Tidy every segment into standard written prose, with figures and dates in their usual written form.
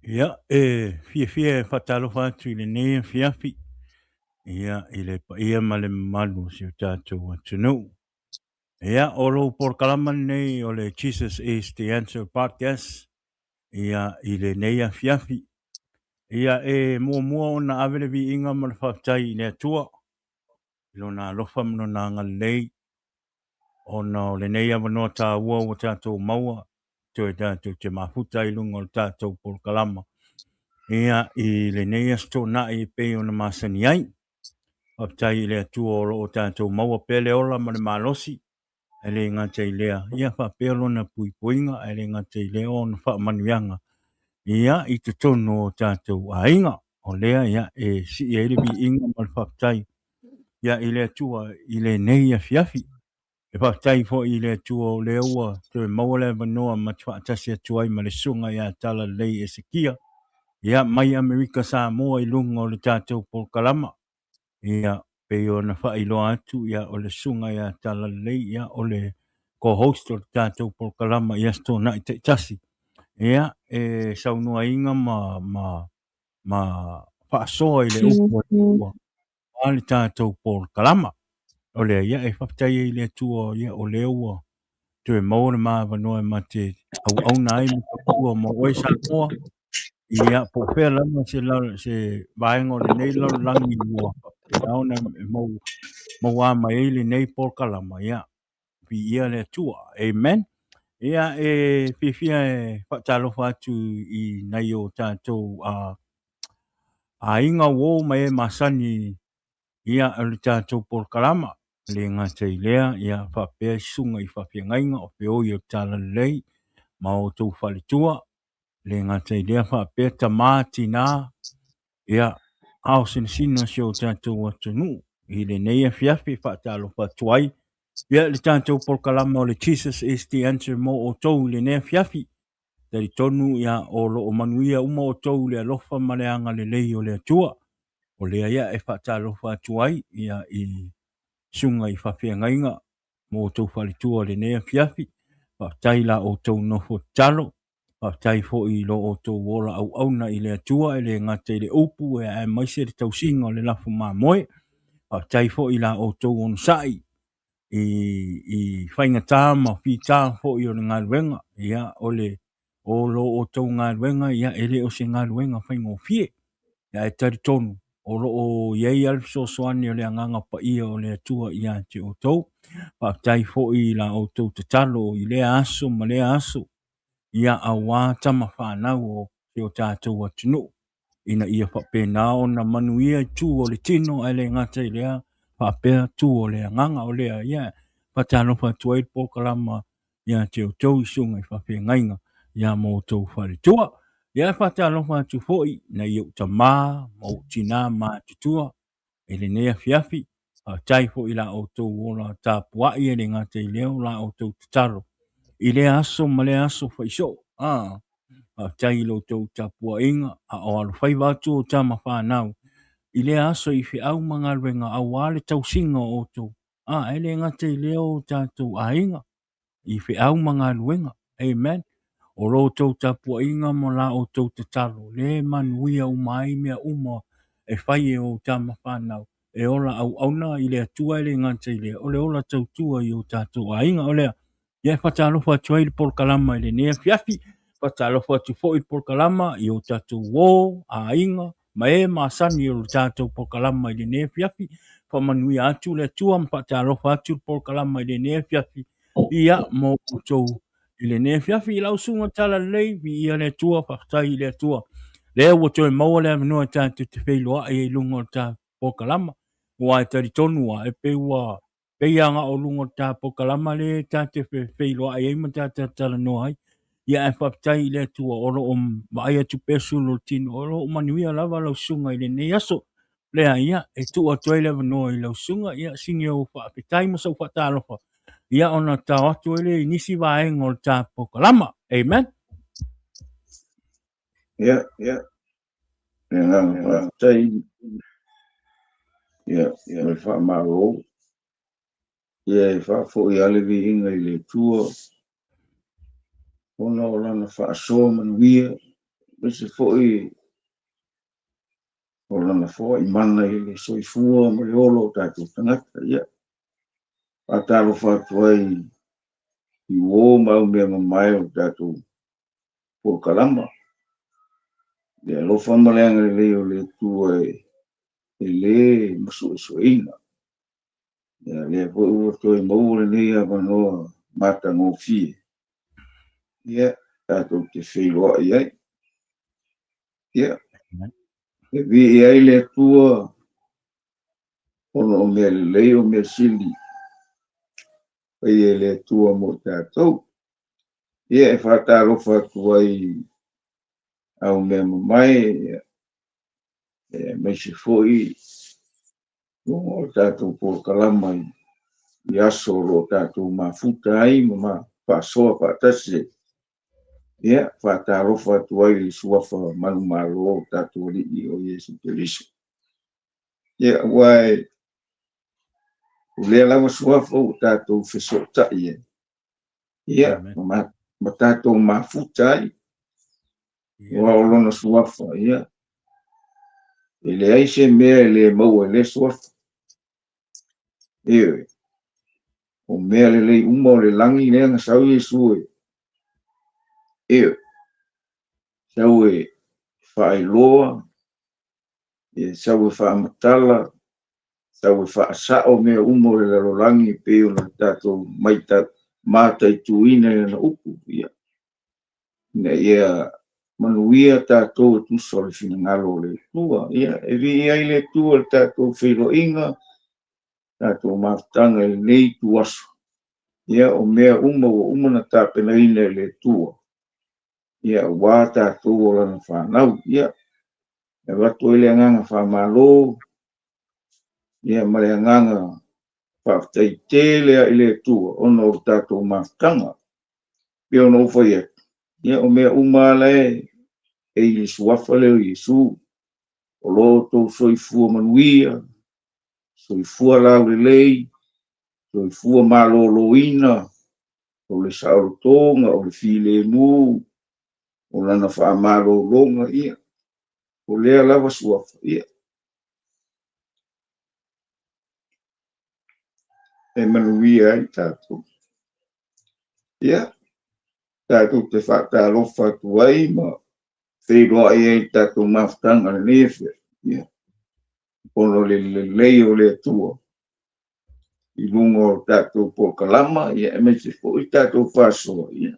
Ia, e fiafia e faatalofa atu i lenei afiafi, ia, i le paia ma le mamalu o si o tatou atunuu. Ia, o lou polokalama lenei o le Jesus is the Answer Podcast, ia, i lenei afiafi. Ia, e muamua ona ave le viiga ma le faafetai i le Atua, i lona alofa ma lona agalelei, ona o lenei avanoa taua ua tatou maua, toe tatou te mafuta ai i luga o le tatou polokalama, ia, i lenei Aso Toonai e pei ona masani ai. Faafetai i le Atua o lo o tatou maua pea le ola ma le malosi, e le gata i lea, ia faapea lona puipuiga, e le gata i lea ona faamanuiaga, ia, i totonu o tatou aiga. O lea, ia, e sii ai le viiga ma le faafetai, ia, i le Atua i lenei afiafi. E faafetai foi i le Atua o lea ua toe maua le avanoa ma te faatasi atu ai ma le Susuga ia Talalelei Esekia, ia, mai Amerika Samoa i luga o le tatou polokalama. Ia, pei ona faailoa atu, ia, o le Susuga ia Talalelei, ia, o le co-host o le tatou polokalama i Aso Toonai taitasi. Ia, e saunoaina ma faasoa i le upu a le Atua a le tatou polokalama. O lea, ia, e faafetai ai i le Atua, ia, o lea ua toe maua le ma avanoa e ma te auauna ai ma tautua mo oe Samoa. Ia, po o fea lava se, se vaega o lenei lalolagi ua faapena ona e maua mai ai lenei polokalama, ia, viia le Atua. Amen. Ia, e fiafia e faatalofa atu i nai o tatou aiga uo ma e masani, ia, o le tatou polokalama. E le gata i lea, ia, faapea i susuga i faafeagaiga o feoi o le Talalelei ma outou faletua. E le gata i lea, faapea tama, tina, ia, ao sinosino o si o tatou atunuu i lenei afiafi e faatalofa atu ai. Ia, le tatou polokalama o le Jesus is the Answer mo outou i lenei afiafi. Talitonu, ia, o lo o manuia uma outou i le alofa ma le agalelei o le Atua. O lea, ia, e faatalofa atu ai, ia, i susuga i faafeagaiga mo outou faletua i lenei afiafi. Faafetai la outou nofo tatalo. Faafetai foi i lo outou ola auauna i le Atua, e le gata i le upu, aemaise le tausiga o le lafo mamoe. Faafetai foi i la outou onosai i faigata ma fita foi o le galuega. Ia, o le o lo outou galuega, ia, e le o se galuega faigofie. Ia, ae talitonu o lo o i ai lava le fesoasoani o le Agaga Paia o le Atua ia te outou. Faafetai foi i la outou tatalo i lea aso ma lea aso, ia, aua tama fanau o si o tatou atunuu, ina ia faapena ona manuia i tu o le tino, ae le gata i lea, faapea tu o le agaga. O lea, ia, faatalofa atu ai le polokalama ia te outou i susuga i faafeagaiga, ia ma outou faletua. Ia, faatalofa atu foi nai ou tama ma ou tina matutua i lenei afiafi. Faafetai foi i la outou ola tapuai, e le gata i lea o la outou tatalo i lea aso ma lea aso faisoo. Faafetai i lo outou tapuaiga a o alofaiva atu o tama fanau i lea aso i feau ma galuega aua le tausiga o outou. E le gata i lea o tatou aiga i feau ma galuega. Amen. O lo outou tapuaiga ma la outou tatalo, le manuia uma ai mea uma e fai e o tama fanau, e ola auauna i le Atua, e le gata i lea, o le ola tautua i o tatou aiga. O lea, ia, e faatalofa atu ai le polokalama i lenei afiafi. Faatalofa atu foi le polokalama i o tatou uo, aiga, ma e masani o le tatou polokalama i lenei afiafi. Faamanuia atu le Atua ma faatalofa atu le polokalama i lenei afiafi, ia, mo outou i lenei afiafi. I lau susuga Talalelei, viia le Atua, faafetai i le Atua. Lea ua toe maua le avanoa e tatou te feiloai ai i luga o le tatou polokalama. Ua e talitonu lava, e pei ua pei lava na o luga o le ta polokalama lea ta te feiloai ai ma ta talanoa ai. Ia, ae faafetai i le Atua o lo o vaai atu pea sulu o le tino, o lo o manuia lava lau susuga i lenei aso. Lea, ia, e tuu atu ai le avanoa i lau susuga, ia, sini ou faafetai ma sou faatalofa, ia, ona tao atu ai lea i nisi vaega o le ta polokalama. Amen. Ia, le agaga faafetai, ia, ma le faamalo. Ia, e faafoi lava le viiga i le Atua, ona o lana faasoa manuia, Aemaise foi o lana foai mana i le soifua ma le ola o tatou tagata. Ia, faatalofa atu ai i uō ma aumea mamae o le tatou polokalama. Le alofa ma le agalelei o le Atua e lē masuesueina. Ia, lea foi ua toe maua lenei avanoa matagofie, ia, tatou te feiloai ai. Ia, e viia ai le Atua ona o mea lelei o mea sili faia e le Atua mo tatou. Ia, e faatalofa atu ai au mea mamae, ia, aemaise foi luga o le tatou polokalama i aso o lo o tatou mafuta ai ma faasoa faatasi ai. Ia, faatalofa atu ai i le suafa manumalo o tatou Alii o Iesu Keriso. Ia, aua o lea lava suafa ua tatou fesootai ai. Ia, ma tatou mafuta ai. Aua o lona suafa, ia, e leai se mea e le maua i lea suafa. Ioe, o mea lelei uma o le lagi lea na sau Iesu e, ioe, sau e faailoa, ia sau e faamatala, sau e faasao mea uma o le lalolagi e pei ona tatou mataituina i lana upu, ia, ina ia manuia tatou e tusa o le finagalo o le Atua. Ia, e viia ai le Atua i le tatou feiloaiga, tatou mafutaga i lenei ituaso. Ia, o mea uma ua uma ona tapenaina e le Atua, ia, aua tatou o lana fanau. Ia, e avatu ai le agaga faamalo, ia, ma le agaga faafetai tele i le Atua ona o le tatou mafutaga. Pei ona ou fai atu, ia, o mea uma lava e i le suafa lea o Iesu, o lo outou soifua manuia, soifua laulelei, soifua maloloina, o le saolotoga, o le filemu, o lana faamalologa, ia, o lea lava suafa, ia, e manuia ai tatou. Ia, tatou te faatalofa atu ai ma feiloai ai le tatou mafutaga lenei afiafi, ia, ona o le lelei o le Atua i luga o tatou polokalama, ia, aemaise foi tatou faasoa, ia.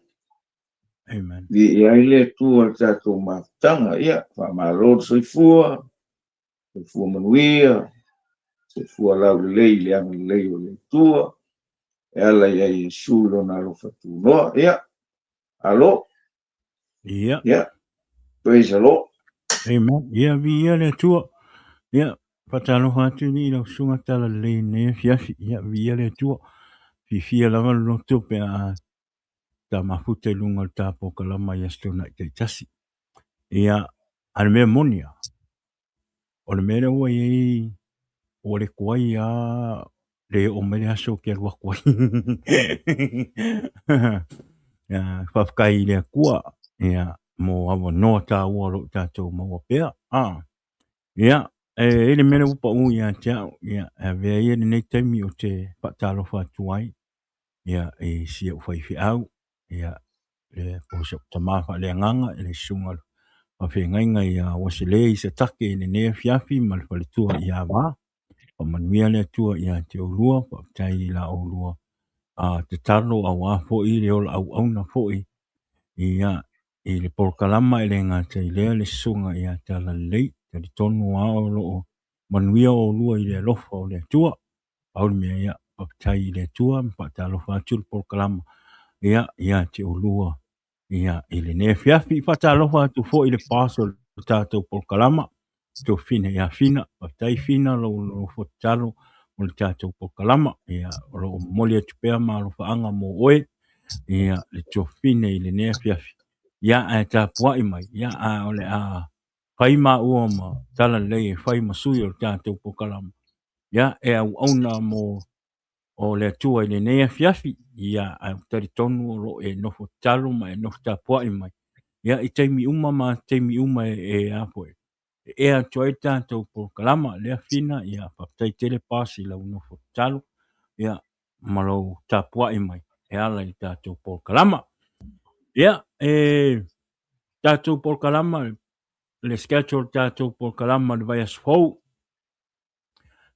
Amen. Viia ai le Atua le tatou mafutaga, ia, faamalo le soifua, soifua manuia, soifua laulelei i le agalelei o le Atua, e ala ia Iesu i lona alofa tunoa. Ia, alo. Ia. Ia, praise the Lord. Amen. Ia, viia le Atua. Ia, faatalofa atu i lau susuga talalelei i lenei afiafi. Ia, viia le Atua. Fiafia lava le loto pe a ta mafuta i luga o le ta polokalama i Aso Toonai taitasi. Ia, a le mea moni lava, o le mea lea ua i ai, ua le tuai lava le oo mai le aso ou te alu atu ai. Ia, faafetai i le Atua, ia, mo avanoa taua o lo o tatou maua pea. Ia, e i ai le mea lea ua pau ia te au, ia, e avea ia lenei taimi ou te faatalofa atu ai, ia, i si ou faifeau, ia, le po o si ou tama faaleagaga i le susuga faafeagaiga ia Uaselē Isatake i lenei afiafi ma le faletua ia Va. Faamanuia le Atua ia te oulua, faafetai i la oulua tatalo aua foi le ola auauna foi ia i le polokalama e le gata i lea le susuga ia Talalelei. Talitonu lava o lo o manuia oulua i le alofa o le Atua. Pau le mea ia, faafetai i le Atua ma faatalofa atu le polokalama ia ia te oulua ia i lenei afiafi. Faatalofa atu foi i le boss o le tatou polokalama, Tofina ia Fina. Faafetai Fina lou nofo tatalo mo le tatou polokalama. Ia, o lo o momoli atu pea ma alofaaga mo oe ia le Tofina i lenei afiafi. Ia, ae tapuai mai, ia, a o le a fai maua ma talalelei e fai ma sui o le tatou polokalama. Ia, e auauna mo o le Atua i lenei afiafi. Ia, ae ou te talitonu o lo o e nofo tatalo ma e nofo tapuai mai. Ia, i taimi uma ma taimi uma e a foi e ea atu ai le tatou polokalama lea Fina. Ia, faafetai tele Pasi i lau nofo tatalo, ia, ma lou tapuai mai e ala i le tatou polokalama. Ia, e tatou polokalama le schedule tatou polokalama le vaiaso fou.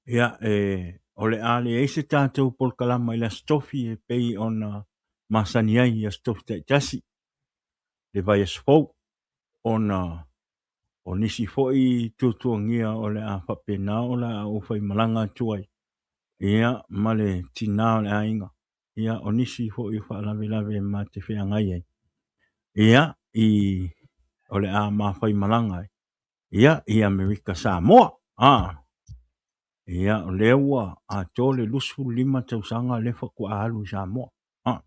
Ia, e o le a leai se tatou polokalama i le Aso Tofi e pei ona masani ai i Aso Tofi taitasi le vaiaso fou, ona o nisi foi tuatuagia o le a faapena o le a ou faimalaga atu ai, ia, ma le tinā o le aiga, ia, o nisi foi o faalavelave ma te feagai ai, ia, i o le a mafaimalaga ai, ia, i Amerika Samoa. A, ia, o lea ua atoa le 25 tausaga lea faatoa alu i Samoa. A,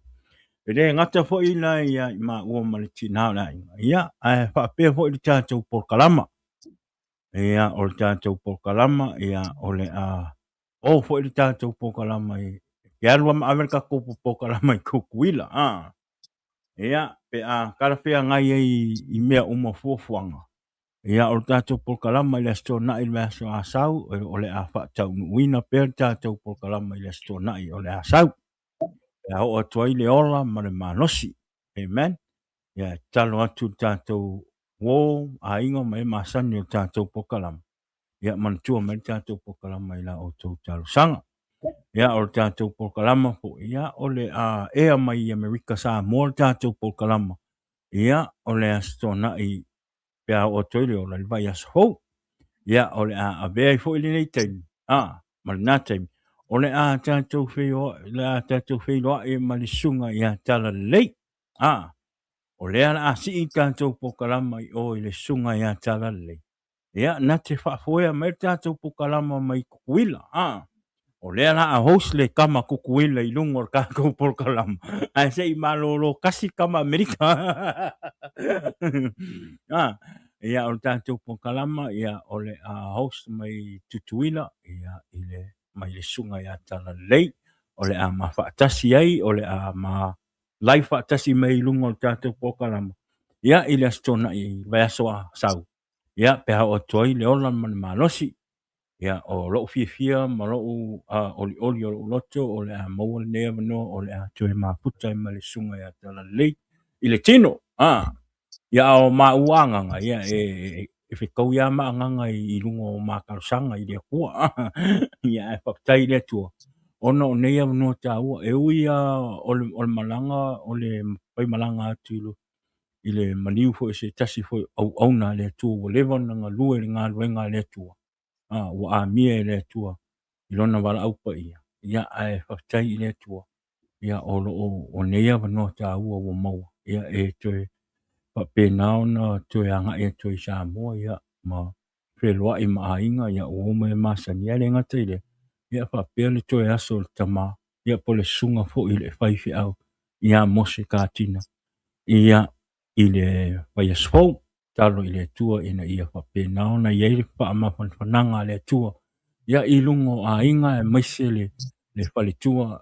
e le gata foi la ia i maua ma le tinā o le aiga, ia, ae faapea foi le tatou polokalama. Ia, o le tatou polokalama, ia, o le a o foi le tatou polokalama i ke alu ma ave le tatou polokalama i Tutuila. A, ia, pe a talafeagai ai i mea uma fuafuaga. Ia, o le tatou polokalama i le Aso Toonai i le vaiaso Asau, o le a faataunuuina pea le tatou polokalama i le Aso Toonai o le Asau, e a oo atu ai le ola ma le malosi. Amen. Ia, e tatalo atu le tatou uo, aiga ma e masani o le tatou polokalama. Ia, manatua mai le tatou polokalama i la outou talosaga. Ia, o le tatou polokalama foi, ia, o le a ea mai i Amerika Samoa le tatou polokalama. Ia, o le Aso Toonai pe a oo atu ai le ola i le vaiaso fou. Ia, o le a avea ai foi lenei taimi, a, ma lena taimi, o le a tatou feiloai ma le susuga ia Talalelei. A, o lea o le a sii tatou polokalama i o i le susuga ia Talalelei. Ia, na te faafoea mai le tatou polokalama mai Tutuila. A, o lea la a host le tama Tutuila i luga o le tatou polokalama, ae se i malolo kasi tama Amerika. A, ia, o le tatou polokalama, ia, o le a host mai Tutuila, ia, i le mai le susuga ia Talalelei. O le a mafaatasi ai, o le a ma live faatasi mai i luga o le tatou polokalama, ia, i le Aso Toonai i le vaiaso a sau, ia, pe a oo atu ai le ola ma le malosi. Ia, o lou fiafia ma lou olioli o lou loto o le a maua lenei avanoa o le a toe mafuta ai ma le susuga ia Talalelei i le tino. A, ia, o maua agaga, ia, e fetau ia ma agaga i luga o ma talosaga i le Atua. Ia, ae faafetai i le Atua ona o nei avanoa taua, e ui lava o le malaga, o le faimalaga atu i le maliu foi o se tasi foi o auauna a le Atua ua leva ona galue i le galuega a le Atua, a, ua amia e le Atua i lona valaau paia. Ia, ae faafetai i le Atua, ia, o loo o nei avanoa taua ua maua, ia, e toe faapena ona toe agai atu ai i Samoa, ia, ma feloai ma aiga, ia, ua uma e masani. Ae le gata i lea, ia, faapea le toe aso o le tama, ia, po le susuga foi i le faifeau ia Mose Katina, ia, i le vaiaso fou. Tatalo i le Atua ina ia faapena ona i ai le faamafanafanaga a le Atua, ia, i luga o aiga, aemaise le faletua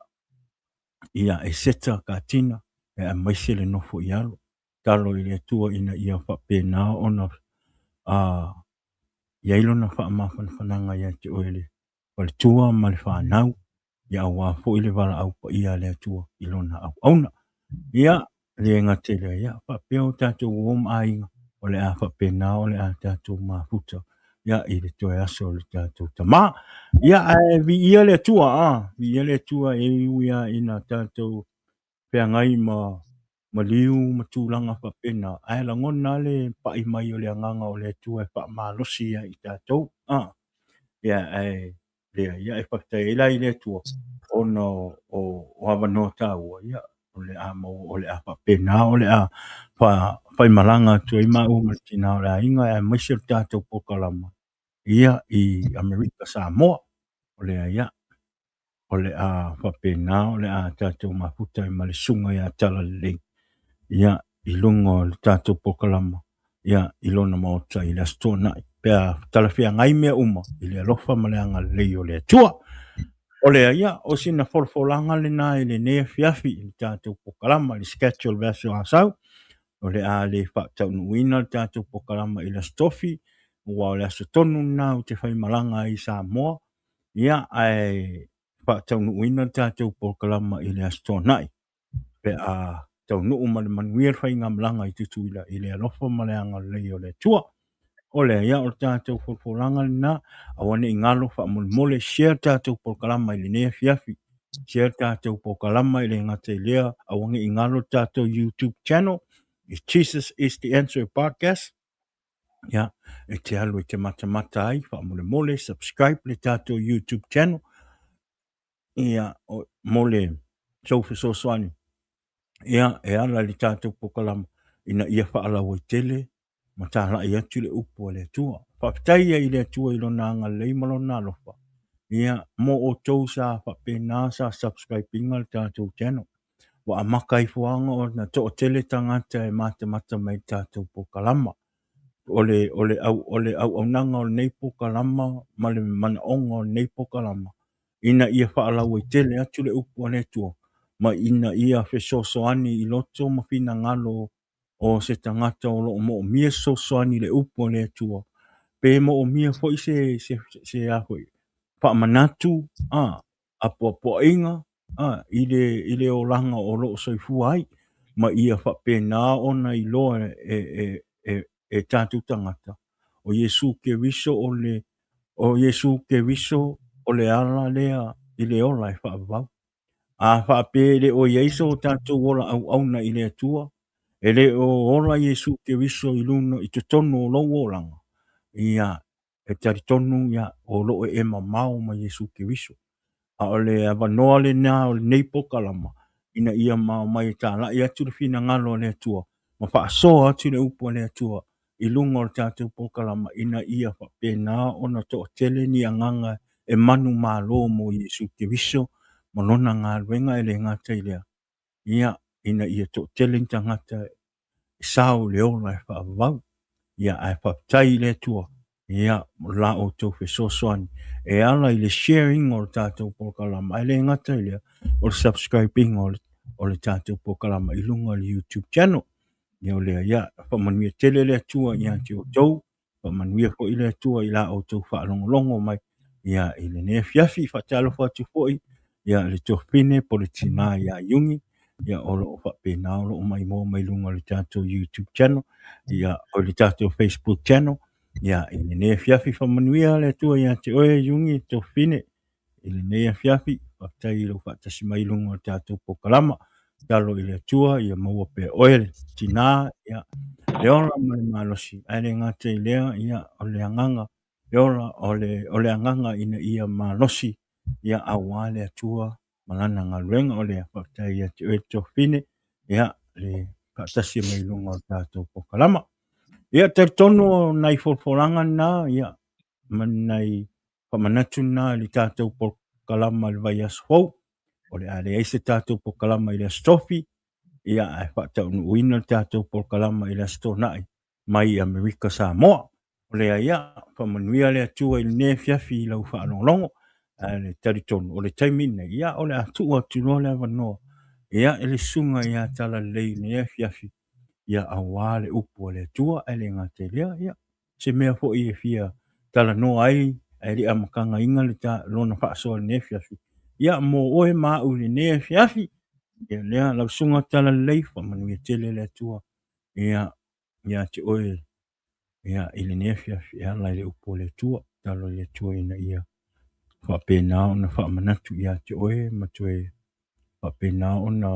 ia Eseta Katina, aemaise le nofo i alo. Tatalo i le Atua ina ia faapena ona i ai lona faamafanafanaga ia te oe le faletua ma le fanau, ia, aua foi le valaau paia a le Atua i lona auauna. Ia, le gata i lea, ia, faapea o tatou uo ma aiga, o le a faapena o le a tatou mafuta, ia, i le toe aso o le tatou tama. Ia, ae viia le Atua, a, viia le Atua, e ui lava ina tatou feagai ma maliu ma tulaga faapena, ae lagona le pai mai o le agaga o le Atua e faamalosi ia i tatou. A, ia, ae lea, ia, e faafetai ai la i le Atua ona o avanoa taua, ia, o le a maua, o le a faapena o le a faimalaga atu ai maua ma le tinā o le aiga, aemaise le tatou polokalama, ia, i Amerika Samoa. O lea, ia, o le a faapena o le a tatou mafuta ai ma le susuga ia Talalelei, ia, i luga o le tatou polokalama, ia, i lona maota i le Aso Toonai, pe a talafeagai mea uma i le alofa ma le agalelei o le Atua. O lea, ia, o sina folafolaga lena i lenei afiafi i le tatou polokalama i le schedule vaiaso Asau. O le a le faataunuuina le tatou polokalama i le Aso Tofi, aua o le aso tonu lena ou te faimalaga ai i Samoa, ia, ae faataunuuina le tatou polokalama i le Aso Toonai, pe a taunuu ma le manuia le faigamalaga i Tutuila i le alofa ma le agalelei o le Atua. O lea, ia, o le tatou folafolaga lena, aua ne i galo faamolemole, share le tatou polokalama i lenei afiafi. Share le tatou polokalama e le gata i lea, aua ne i galo le tatou YouTube channel, Jesus is the Answer Podcast. Ia, e te alu e te matamata ai, faamolemole, subscribe le tatou YouTube channel. Ia, mo le sou fesoasoani, ia, e ala i le tatou polokalama ina ia faalauaitele ma talai atu le upu a le Atua. Faafetai ia i le Atua i lona agalelei ma lona alofa. Ia, mo outou sa faapena sa subscribe ina le tatou channel. Ua amata ifo lava ona toatele tagata e matamata mai i le tatou polokalama. O le, o le, au, o le auaunaga o lenei polokalama ma le manaoga o lenei polokalama, ina ia faalauaitele atu le upu a le Atua, ma ina ia fesoasoani i loto ma finagalo o se tagata o lo o moomia se fesoasoani i le upu a le Atua, pe moomia foi se, se, se a foi, faamanatu, a, apoapoaiga, a, i le, i le olaga o lo o soifua ai, ma ia faapena ona iloa e, e, e, e tatou tagata, o Iesu Keriso o le, o Iesu Keriso o le ala lea i le ola e faavavau. A faapea e le o i ai so tatou ola auauna i le Atua, e le o ola Iesu Keriso i luna i totonu o lou olaga, ia, e talitonu ia, o lo o e mamao ma Iesu Keriso. A o le avanoa lena o lenei polokalama, ina ia mao mai e talai atu le finagalo o le Atua, ma faasoa atu le upu a le Atua i luga o le tatou polokalama ina ia faapena ona toatele ni agaga e manumalo mo Iesu Keriso ma lona galuega e le gata i lea, ia, ina ia toatele ni tagata e sao i le ola e faavavau. Ia, ae faafetai i le Atua, ia, mo la outou fesoasoani e ala i le sharing o le tatou polokalama, ae le gata i lea, o le subscribing o le tatou polokalama i luga o le YouTube channel. Ia o lea, ia, faamanuia tele le Atua ia te outou, faamanuia foi le Atua i la outou faalogologo mai, ia, i lenei afiafi. Faatalofa atu foi, ia, le tuafafine po o le tinā ia Iuni, ia, o lo o faapena o lo o maimoa mai luga o le tatou YouTube channel, ia, o le tatou Facebook channel, ia, i lenei afiafi. Faamanuia le Atua ia te oe, Iuni, tuafafine, i lenei afiafi. Faafetai i lou faatasi mai i luga o le tatou polokalama. Tatalo i le Atua ia maua pea oe le tinā, ia, le ola ma le malosi, ae le gata i lea, ia, o le agaga, le ola, o le, o le agaga ina ia malosi, ia, aua le Atua ma lana galuega. O lea, faafetai ia te oe le tuafafine, ia, le faatasi mai i luga o le tatou polokalama. Ia, talitonu o nai folafolaga na, ia, ma nai faamanatu lena i le tatou polokalama i le vaiaso fou. O le a leai se tatou polokalama i le Aso Tofi, ia, ae faataunuuina le tatou polokalama i le Aso Toonai mai Amerika Samoa. O lea, ia, faamanuia le Atua i lenei afiafi i lau faalogologo. Ae le talitonu, o le taimi lenei, ia, o le a tuu atu loa le avanoa, ia, i le susuga ia Talalelei i lenei afiafi, ia, aua le upu a le Atua, ae le gata i lea, ia, se mea foi e fia talanoa ai ae le i amatagaina le ta, lona faasoa i lenei afiafi. Ia, mo oe ma au i lenei afiafi, ia lea, lau susuga Talalelei, faamanuia tele le Atua, ia, ia te oe, ia, i lenei afiafi, e ala i le upu a le Atua. Tatalo i le Atua ina ia faapena ona faamanatu ia te oe ma toe faapena ona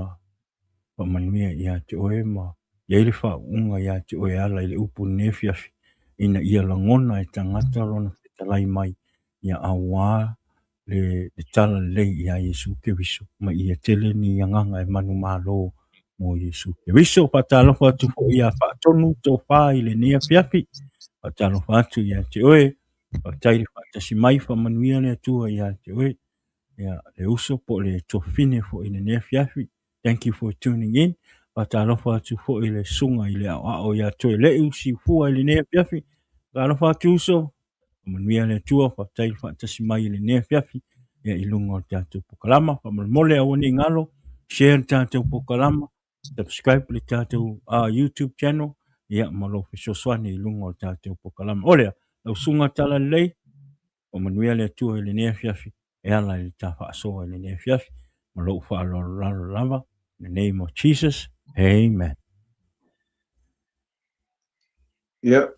faamanuia ia te oe ma i ai le faauuga ia te oe e ala i le upu i lenei afiafi, ina ia lagona e tagata lona fetalai mai, ia aua le, le talalelei iā Iesu Keriso, ma ia tele ni agaga e manumalo mo Iesu Keriso. Faatalofa atu foi ia Faatonu Tofa i lenei afiafi. Faatalofa atu ia te oe. Faafetai le faatasi mai, faamanuia le Atua ia te oe. Ia, le uso po o le tuafafine foi i lenei afiafi. Thank you for tuning in. Faatalofa atu foi i le susuga i le aoao ia Toeleu Siufua i lenei afiafi. Faatalofa atu uso, faamanuia le Atua, faafetai le faatasi mai i lenei afiafi, ia, i luga o le tatou polokalama. Faamolemole aua ne i galo, share le tatou polokalama. Subscribe i le tatou YouTube channel, ia ma lou fesoasoani i luga o le tatou polokalame. O lea, lau susuga Talalelei, o manuia le Atua i lenei afiafi, e ala i le ta faasoa i lenei afiafi, ma lou faaaloalo lava, in the name of Jesus, amen. Ia,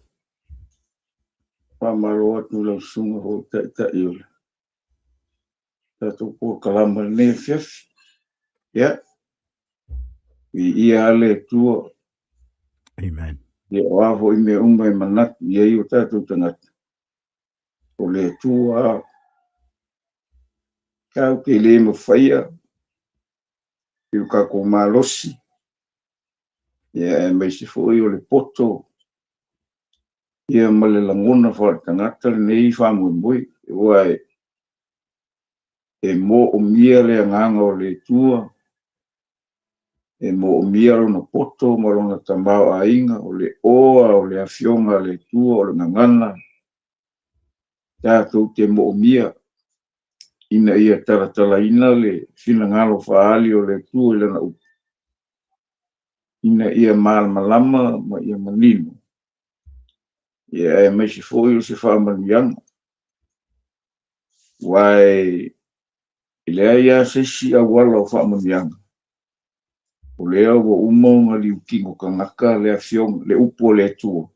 faamalo atu lau susuga foi taitai o le tatou polokalame i lenei afiafi. Ia, viia lava le Atua. Amen. Ia, o a foi mea uma e manatu i ai o tatou tagata, o le Atua lava. Tatou te le mafaia i o tatou malosi, ia aemaise foi o le poto, ia ma le lagona faaletagata lenei faamoemoe, aua e moomia le agaga o le Atua, e moomia lona poto ma lona tamaoaiga, o le oa o le afioga a le Atua, o le gagana, tatou te moomia ina ia talatalaina le finagalo faaali o le Atua i lana upu, ina ia malamalama ma ia manino, ia aemaise foi o se faamanuiaga. Aua e leai lava se isi auala o faamanuiaga, o lea ua uma ona liutino tagata le afioga, le upu o le Atua,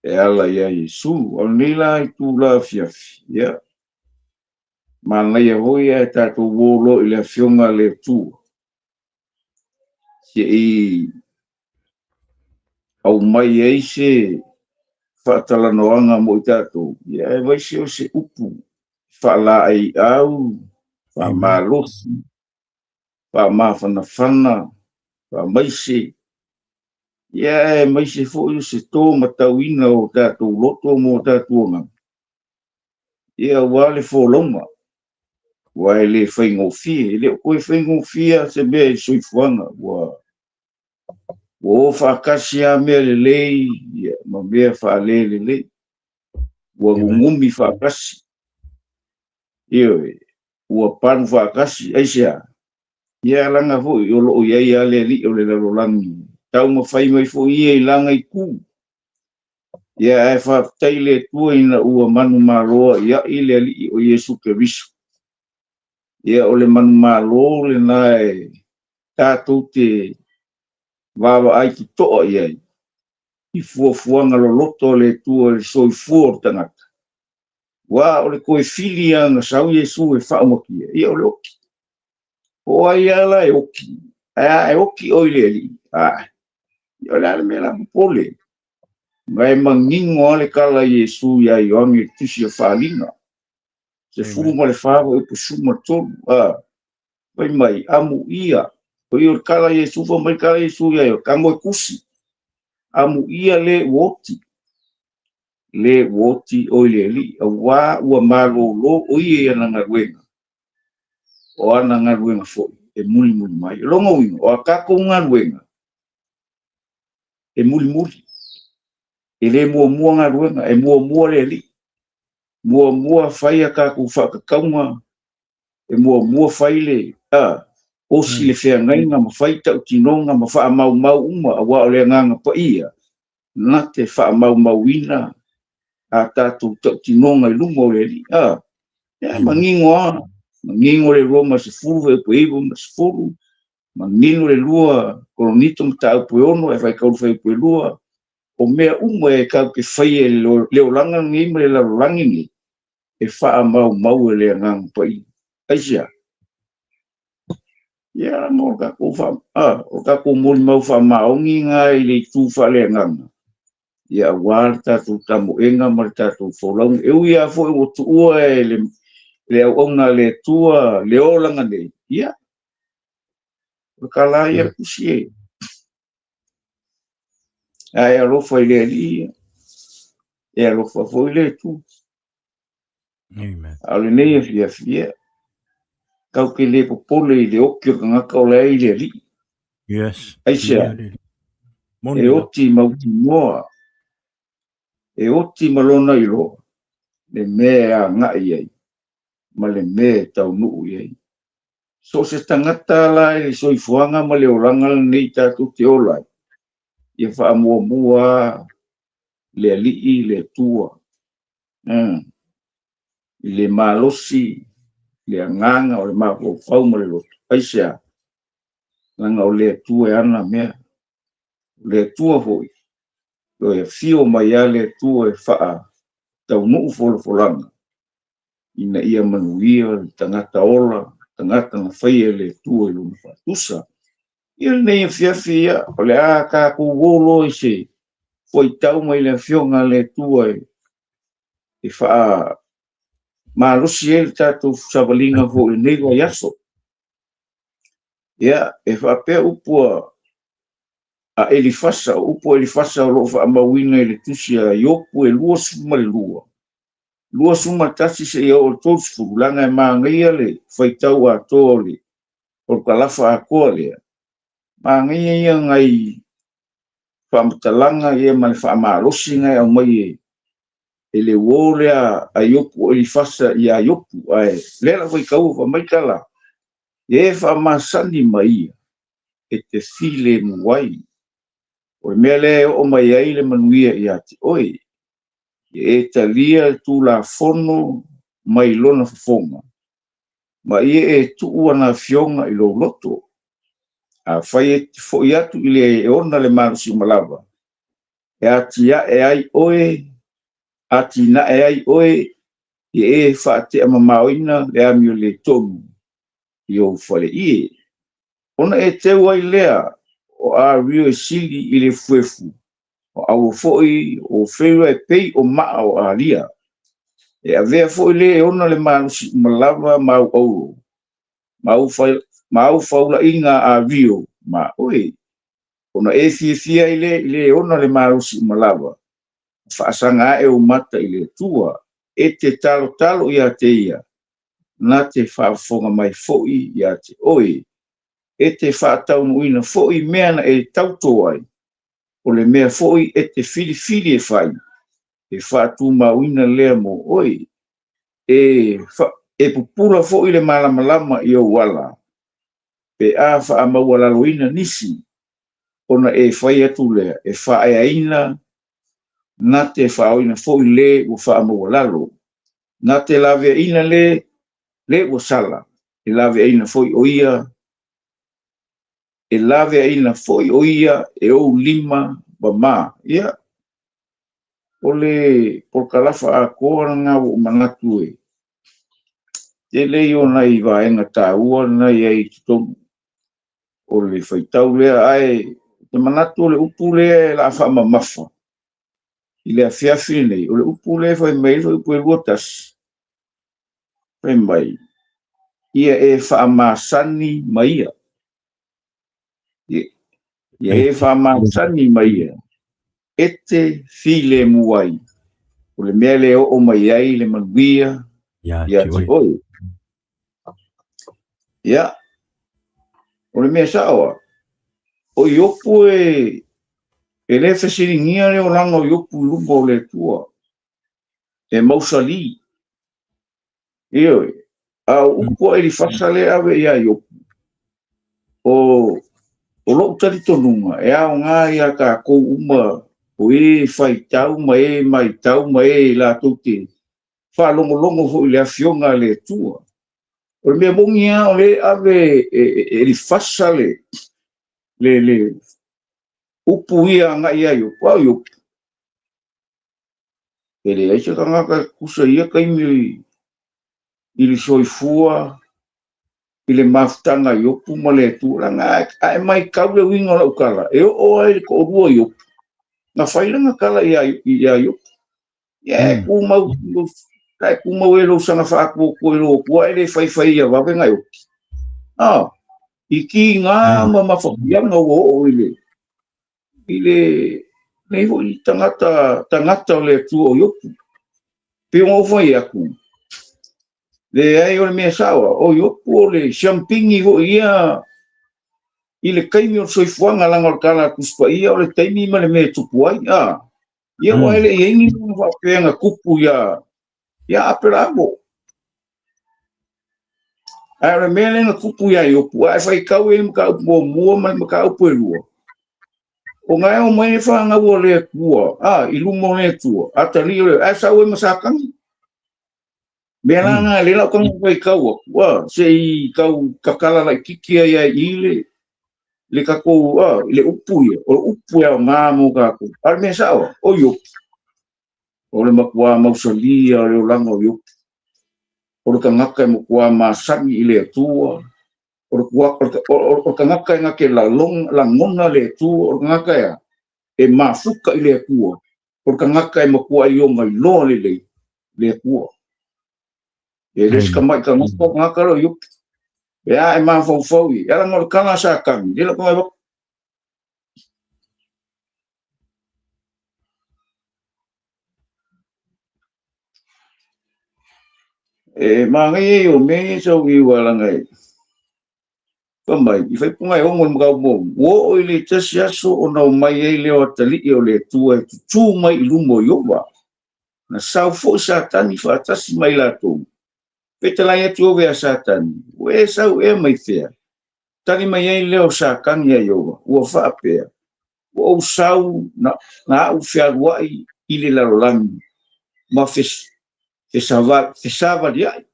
e ala ia Iesu. O lenei la itula afiafi, ia, manaia foi ae tatou uo loa i le afioga a le Atua, se'i aumai ai se faatalanoaga mo i tatou, ia aemaise o se upu faalaeiau, faamalosi, faamafanafana, faamaise, ia aemaise foi o se tō matauina o tatou loto mo tatou agaga, ia aua le folauga, aua e le faigofie, e le o toe faigofie se mea i le soifuaga, ua o faatasi lava mea lelei ma mea faalelelei, ua gugumi faatasi, ioe, ua panu faatasi, aisea? Ia laga foi o loo i ai lava le alii o le lalolagi, taumafai mai foi ia i lana itu. Ia ae faafetai le Atua ina ua manumalo a'ia'i le alii o Iesu Keriso. Ia o le manumalo lena e tatou te vaavaai toto'a i ai i fuafuaga loloto a le Atua i le soifua o le tagata. Aua o le toe fili lava na sau Iesu e faaumatia, ia o le oki. Po o ai lava la e oki, ae a e oki oi le alii, a, ia o le a le mea la popole. Ma e manino lava le tala a Iesu ia Ioane i le tusi o Faaaliga, 14 fuaiupu 13, a, fai mai, amuia, o ia o le tala a Iesu, fai mai le tala a Iesu ia Ioane, tago e tusi, amuia le ua oti, le ua oti oi le alii, auā ua malōlō o ia i ana galuega, o ana galuega foi e mulimuli mai. O lona uiga, o a tatou galuega e mulimuli, e le muamua galuega, e muamua le alii, muamua fai a tatou faatatauga, e muamua fai le osi le feagaiga ma fai tautinoga ma faamaumau uma, aua o le agaga paia na te faamaumauina a tatou tautinoga i luma o le alii. Ia manino lava, manino le Roma 10 fuaiupu 9 ma 10, manino le 2 Koronito mataupu e 6 e faitau le fuaiupu e 2, o mea uma e tatou te faia i le olaga lenei ma le lalolagi lenei, e faamaumau e le agaga paia. Aisea? Ia laga o tatou o tatou molimau faamaoni na i le itu faaleagaga, ia aua le tatou tamoega ma le tatou folauga. E ui lava foi ua tuua e le auauna a le Atua le olaga nei, ia, o le tala ia le tusi e. Ae alofa i le Alii, e alofa foi le Atua. Amen. A o lenei afiafi, ia, tatou te le popole i le oki o le tagata o la e i le Alii. Yes. Aisea? E oti mautinoa, e oti ma lona iloa, le mea e agai ai, ma le mea e taunuu i ai. So o se tagata la i le soifuaga ma le olaga lenei tatou te ola ai, ia faamuamua le Alii, le Atua, i le malosi, le agaga o le mafaufau ma le loto. Aisea? Leaga o le Atua e ana mea. O le Atua foi, toe afio mai lava le Atua e faataunuu folafolaga ina ia manuia le tagata ola, tagata na faia e le Atua i lona faatusa. Ia lenei afiafi, ia, o le a tatou o loa i se fuaitau mai le Afioga a le Atua e faamalosi ai le tatou savaliga foi i lenei vaiaso. Ia, e faapea upu a Elifasa, o upu a Elifasa o lo o faamauina i le tusi a Iopu e 22, 21 seia oo i le 30, leaga e manaia le faitau atoa o le kalafa atoa lea. Manaia ia nai faamatalaga ia ma le faamalosiga e aumai e le uo lea a Iopu o Elifasa ia Iopu. Ae lea la faitau fai mai tala, e faamasani ma ia e te filemu ai. O le mea lea e oo mai ai le manuia ia te oe. Ia e talia le Tulafono mai lona fofoga, ma ia e tuu ana afioga i lou loto. Afai e te foi atu i le e ona le malosi uma lava, e atiae ai oe, atinae ai oe, ia e faateamamaoina le amioletonu i ou faleie. Ona e teu ai lea o ario e sili i le efuefu, o aua foi o feira e pei o maa o alia. E avea foi le e ona le malosi uma lava ma au auro, ma au faulaiga ario ma oe. Ona e fiafia ai le i le ona le malosi uma lava, faasaga ae ou mata i le Atua, e te talotalo ia te ia, na te faafofoga mai foi ia te oe. E te faataunuuina foi mea na e tauto ai, o le mea foi e te filifili e fai, e faatumauina lea mo oe. E pupula foi le malamalama i ou ala, pe a faamaualaloina nisi, ona e fai atu lea, e faaeaina na te faaoina foi le ua faamaualalo. Na te laveaina le ua sala, e laveaina foi o ia, e laveaina foi o ia e ou lima ma ma. Ia, o le polokalafa atoa lena ua ou manatu e tele ia o nai vaega taua lena i ai i totonu o le faitau lea, ae te manatu o le upu lea e la faamamafa i le afiafi lenei, o le upu lea fai mai, fai upu e 21, fai mai, ia e faamasani ma ia. Ia e faamasani ma ia, e te filemu ai, o le mea le oo mai ai le manuia ia te oe. Ia, o le mea saoa, o Iopu e le fesiligia le olaga o Iopu i luma o le Atua, e mausali. Ioe, a o upu a Elifasa le ave ia Iopu, o lou talitonuga e aoga ia tatou uma o e faitau ma e maitau ma e latou te faalogologo foi i le afioga a le Atua. O le mea moni lava o le ave e Elifasa le upu ia agai ia Iopu, a o Iopu, e leai se tagata e tusa ia taimi i le soifua i le mafutaga Iopu ma le Atua. Leaga a e maitau le uiga o lau tala, e oo ai le toalua Iopu, na fai lana tala ia Iopu. Ia e tumau, e tumau e lou saga faatuatua i lou Atua, e le faifai ia vave na Iopu. I kiga ma mafafiaga ua oo i le nei foi tagata o le Atua o Iopu. Pe ona ou fai atu, leai o le mea saoa, o Iopu o le siampigi foi ia i le taimi o le soifuaga, leaga o le tala a Tusi Paia o le taimi ma le mea e tupu ai. Ia ua ele i ai ni lona faapea na tupu ia Aperaamo. Ae o le mea lea na tupu ia Iopu, a e faitau i le mataupu muamua ma le mataupu e lua, ona e o mai le fanau o le Atua, i luma o le Atua, atalii o le, ae sau ai ma Satani. Mea la na le lau tago faitau atu, se i tau tatala laitiiti ai ai i le tatou, le upu ia, o le upu e aoga mo tatou. A o le mea sao, o Iopu, o le matua mausalia o le olaga o Iopu. O le tagata e matua masani i le Atua, o le tagata e gate lagona le Atua, o le tagata e mafuta i le Atua, o le tagata e matua i ona iloa lelei le Atua. E le se tamai tagata, o tagata lea o Iopu. E a e mafaufau i, e ala o le kala Satani, le la koe wak. E magai e o me sau i walanga e. Famai, i whai punga e ongo mga mo, wo o i le tasi aso o nau mai e leo atali i o le tua e tutu mai i lumo i ova. Na sau fo Satani whaatasi mai lātou. Petalai atu ove a Satani, ua e sau e mai fea. Tali mai ai leo Satani a Iova, ua whaapea. Ua ou sau na au fealuai i le lalolagi, ma fesavali ai.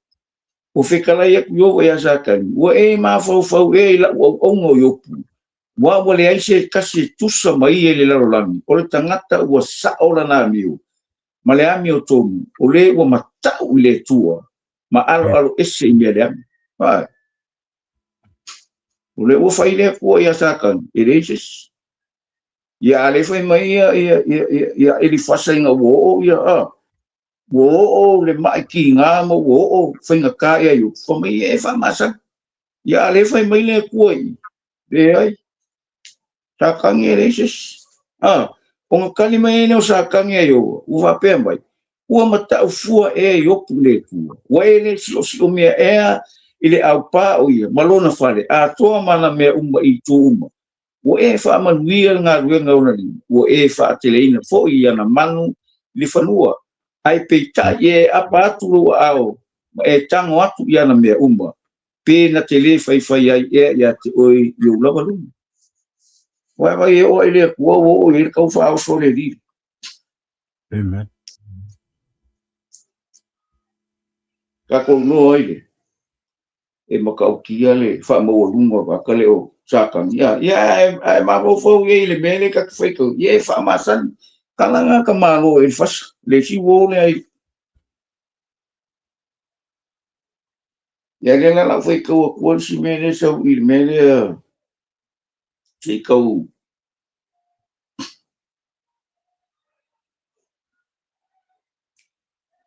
O fekalai aku Iova ia Satani, ua e mafaufau e i lau auauna o Iopu. Ua ua leai se tasi e tusa mai e le lalolagi, o le tagata ua sao lana amio, ma le amio tonu, o le ua matau i le Atua, ma aloalo ese i mea le ami. O le ua fai le Atua ia Satani, e leai se isi. Ia ale fai mai ia Elifasa ina ua oo ia a. Ua oo le mai ki ngā ma ua oo whainga kā ia Iopu. Fa mai e whamasa. Ia ale fai mai le Atua i. Le ai. Sakangi e leai se isi. O ngā kani mai e neo sakangi a Iowa, ua whapea mai. Ua matau fua e Iopu le Atua. Ua e le sio sio mea ea i le au pā o ia, ma lona fale, a toa mana mea uma i tū uma. Ua e whaamanuia le ngā ruenga o nalima. Ua e whaateleina fo i ana manu i le whanua. Ai peitai e apa atu lo ao, ma e tango atu i ana mea uma. Pe na te le whai whai ai ea ia te oi i o lava luma. Wai wai e oa i le kua o i le kau whaao sole li. Amen. Ka kou noa i le. E makautia le whaamaualunga wa ka le o Satani. Ia, ia e mafaufau ia i le mea le ka te whaikau. Ia e whaamasani. Kalanga ka malo e fasa. Le si wo le ai. Ia le la lau whaikau a kua si mea le sau i le mea le se kau.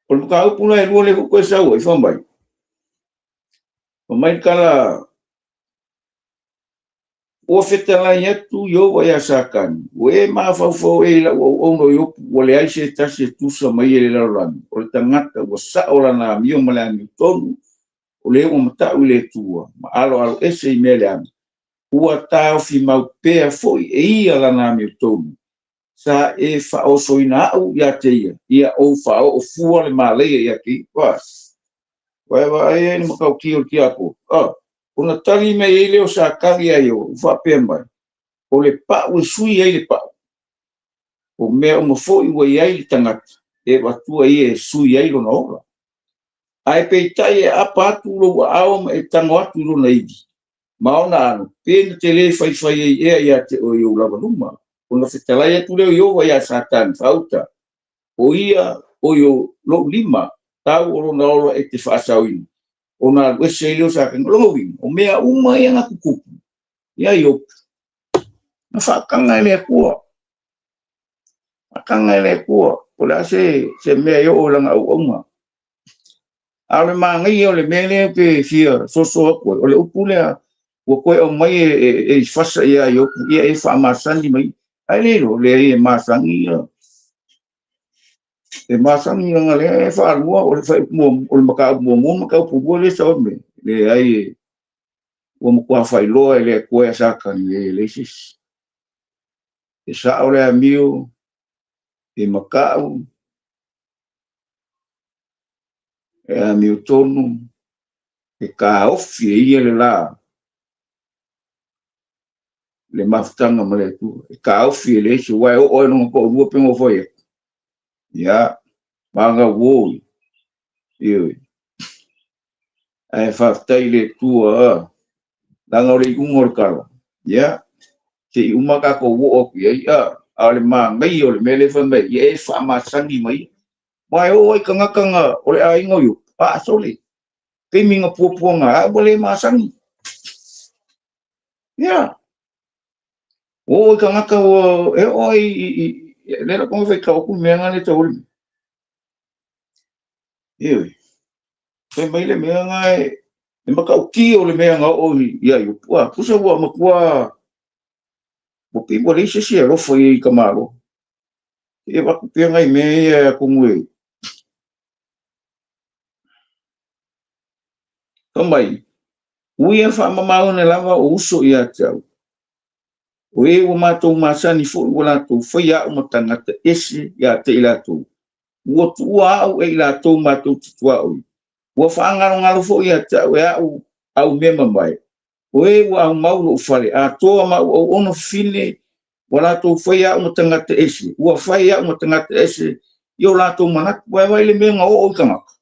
O le mukaupu la e lua le huku e sau ai whamai. O mai kala ua fetalai atu Iova ia Satani, ua e mafaufau e i lau auauna o Iopu, ua leai se tasi e tusa mai e le lalolagi. O le tagata ua sao lana amio ma le amio tonu, o le ua matau i le Atua, ma aloalo ese i mea le ami. Ua taofi mau pea foi e ia lana amio tonu. Sa e whaosoina au ia te ia, ia ou whaoo fua le māleia ia te ia. Wai wai ai ni makau ki o ki ako. Ona tali mai e leo sa kari ai o, whapea mai. O le pau e sui ai le pau. O mea o mafoi ua iai le tangata, e watua ia e sui ai lona ola. Ai peitai e apa atu lo ua ao ma e tango atu lona iwi. Ma ona anu, pena te le whai whai ai ea ia te o i o lava luma. Ona fetalai atu leo Iova ia Satani whauta. O ia o i o lo lima, tau o lona ola e te whaasauina. O nā ese i leo Satani, longa winga, o mea uma ia ngā kukupu. Ia Iopu. Na whaakanga e le Atua. Whaakanga e le Atua. O le a se mea i o langa au aunga. A o le maangai o le mea lea pe fia soso aku ai. O le upu lea, ua koe au mai e fasa ia Iopu, ia e whaamasani mai. Ai le ro, le e masangi ia. E masangi nga lea e whaalua, o le whai mua, o le makau mua mua, makau pubua le sa ome. Le ai e, ua makua whailoa e le koe a Satani le le sis. E sao le amio, e makau, e amio tonu, E taofi e ia le la le mafutaga ma le Atua. E taofi e leai se uae oo ai lona toalua pe nofo ai atu. Ia, maga uoi. Ioe. Ae faafetai i le Atua, leaga o le iuga o le tala. Ia, se i uma tatou oo atu i ai, a o le manaia o le mea lea fai mai, ia e faamasani mai ia. Aua e oo lava i tagata na o le aiga o Iopu, a sole, taimi na puapuaga ai ua le masani. Ia, oo i tagata ua, e oo ai i le la konga fai tau atu mea na le tau le. Ioe. Fai mai le mea na e matautia o le mea na oo ia Iopu. A, pusa ua matua, ua pei ua leai se isi e alofa i ai i ka Malo. E avatu pea nai mea ia atonu e fai mai, ua ia faamamaone lava o uso ia te au. O e ua matou masani foi ua latou faia au ma tagata ese ia te i latou. Ua tuua au e i latou matou te tuaoi. Ua faangalongalo foi ia te au e au au mea mamae. O e ua aumau lou fale atoa ma au auauna fafine ua latou faia au ma tagata ese. Ua fai au ma tagata ese i o latou manatu. Ua e vaai le mea na oo i tagata.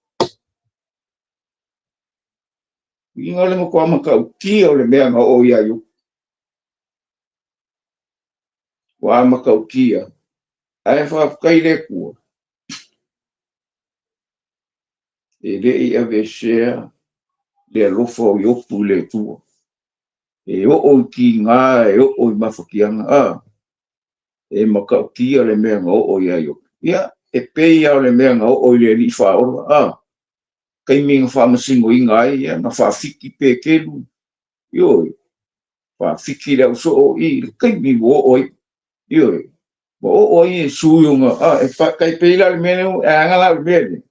Uiga o le matua matautia o le mea na oo ia Iopu. Ua matautia. Ae faafetai le Atua. E le i aveesea le alofa o Iopu i le Atua. E oo i tiga, e oo i mafatiaga. E matautia le mea na oo ia Iopu. Ia, e pei lava o le mea na oo i le alii faaola. Taimi na faamasinoina ai, ia, na faafiki Petelu. Ioe, faafiki le ausoo i le taimi ua oo ai. Ioe, ua oo ai e sui ona, e tai pei la le mea lea, e aga la o le mea lea.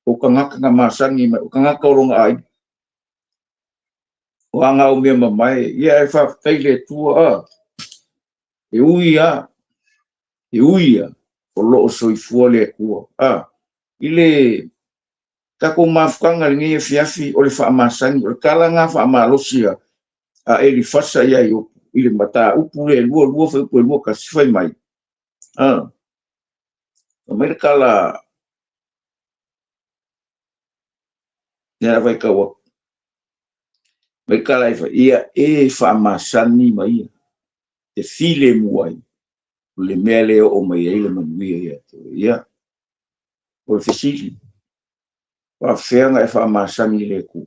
O tagata na masani mai, o tagata o lona aiga. O aga au mea mamae, ia e faafetai le Atua, e ui lava, e ui lava, o lo o soifua le Atua. I le tatou mafutaga lenei afiafi o le faamasani, o le tala na faamalosi a Elifasa ia Iopu, i le mataupu le 2 2 fuaiupu e 21 fai mai. Fai mai le tala, ia vai tau atu. Mai tala e fai, ia e faamasani mai ia, te file mu ai, o le mea le oo mai ai le manuia ia te oe. Ia, o le fesili, faafefea e faamasani le Atua?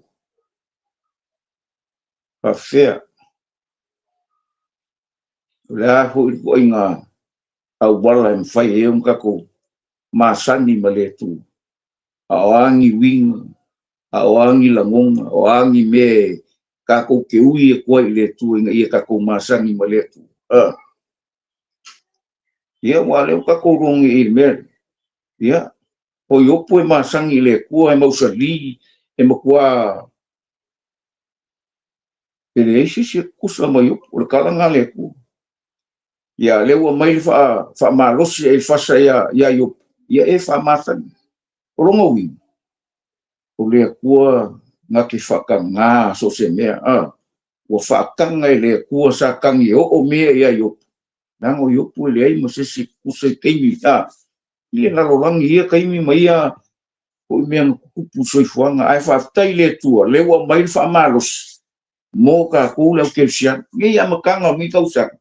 Faafefea? O le a foi le ituaiga auala e mafai ai ona tatou masani ma le Atua. A o a ni uiga, a o a ni lagona, o a ni mea tatou te ui atu ai i le Atua ina ia tatou masani ma le Atua. Ia, ua lea ua tatou logi i le mea. Ia, o Iopu e masani i le Atua e mausali, e matua e leai se isi e tutusa ma Iopu, o le tala lena a le Atua. Ia, lea ua mai le faamalosi e Elifasa ia Iopu, ia e faamasani. O lona uiga, o le Atua na te faatagā so o se mea. Ua faataga e le Atua Satani e oo mea ia Iopu. Leaga o Iopu e leai ma se isi tutusa i taimi, i le lalolagi ia taimi ma ia foi mea na tutupu i soifuaga. Ae faafetai i le Atua, lea ua mai le faamalosi mo tatou le au kerisiano. Nei amataga o lenei tausaga,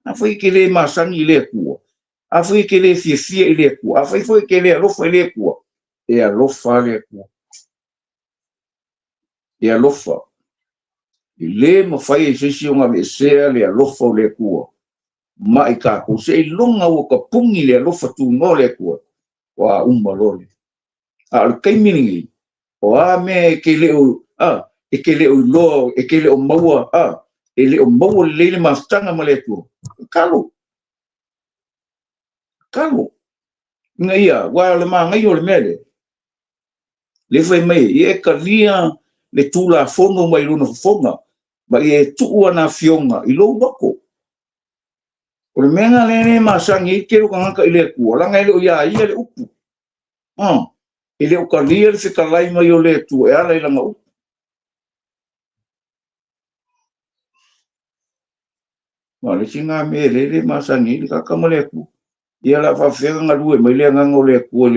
afai e te le masani i le Atua, afai e te le fiafia i le Atua, afai foi e te le alofa i le Atua, e alofa le Atua. E alofa. E le mafai e se isi ona aveesea le alofa o le Atua ma i tatou. Se iloga ua tapuni le alofa tunoa o le Atua, ua uma loa le. A o le taimi lenei, o a mea e te le o, e te le o iloa, e te le o maua, e le o maua lelei le mafutaga ma le Atua. Tatalo. Tatalo. Ina ia, ua o le manaia o le mea lea. Le fai mai, ia e talia le Tulafono mai lona fofoga, ma ia e tuu ana afioga i lou loto. O le mea lena lea e masani ai tele o tagata i le Atua, leaga e le o ia ia le upu. E le o talia le fetalai mai o le Atua e ala i lana upu. Ma o le isi lena mea e le masani ai le tagata ma le Atua. Ia o le a faapefea ona galue mai le Agaga o le Atua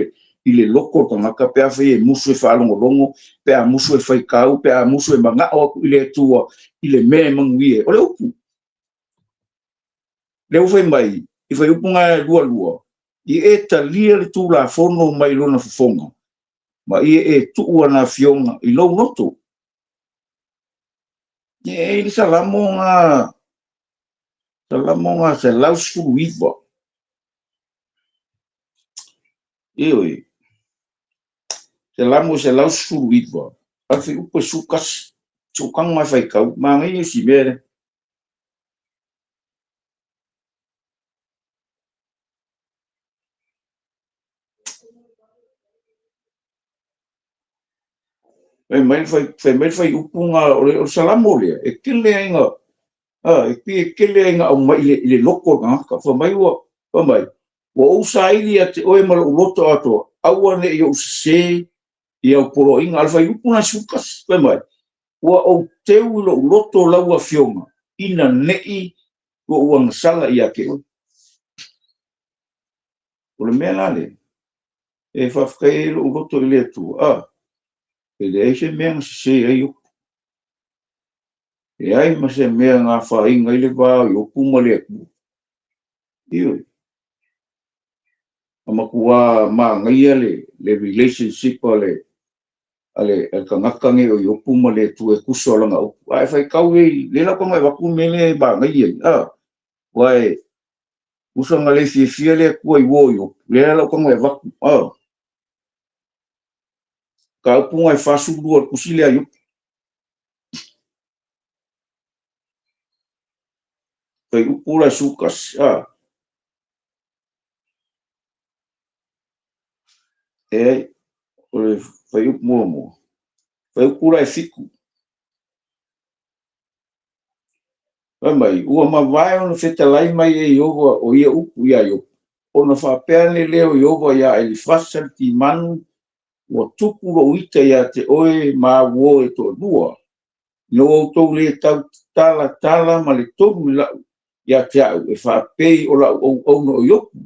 i le loto o le tagata pe afai e musu e faalogologo, pe a musu e faitau, pe a musu e manao atu i le Atua i le mea e manuia ai. O le upu. Lea ua fai mai i fuaiupu na e 22, ia e talia le Tulafono mai lona fofoga, ma ia e tuu ana afioga i lou loto. E i ai le Salamo na, Salamo na 119. Ioe. Salamo 119, a le fuaiupu e 11. Sootaga ma e faitau, manaia si mea lea. Fai mai le fuaiupu o le Salamo lea, e tele ai na, e pei e tele ai na aumai i le loto o le tagata. Fai mai ua, fai mai, ua ou saili ia te oe ma lou loto atoa, aua ne i ou sesē i au poloaiga. A o le fuaiupu na 11, fai mai, ua ou teu i lou loto lau afioga, ina ne i ou agasala ia te oe. O le mea la lea, e faafetai ai lou loto i le Atua, e leai se mea na sesē ai Iopu. E leai ma se mea na afaina ai le va o Iopu ma le Atua. Ioe. Na matua manaia le relationship a le tagata nei o Iopu ma le Atua e tusa o lana upu. A e faitau ei, le lau tago e avatu mea lea e manaia ai. Aua e usa na le fiafia le Atua i uo o Iopu, lea lau tago e avatu. Ka upu na e 42 o le tusi lea a Iopu. Fai upu la e 11. E o le fuaiupu muamua. Fuaiupu la e 7. Fai mai, ua mavae ona fetalai mai e Ieova o ia upu iā Iopu, ona faapea ane lea o Ieova iā Elifasa le Timanu, ua tupu lou ita iā te oe ma au uo e toalua, ina ua outou lē tau talatala ma le tonu i lau ia te au e faapei o lau auauna o Iopu,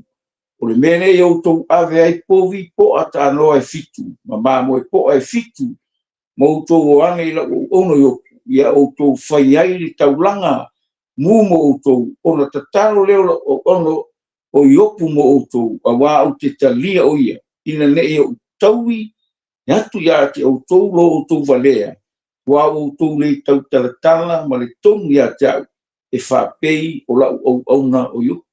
o le mea lea ia outou ave ai povi po'a taanoa e 7 ma mamoe po'a e 7, ma outou o ane i lau auauna o Iopu, ia outou fai ai le taulaga mu mo outou, ona tatalo lea o lau auauna o Iopu mo outou, auā ou te talia o ia, ina ne i ou taui atu ia te outou lo outou valea, ua outou lē tautalatala ma le tonu ia te au, e faapei o lau auauna o Iopu.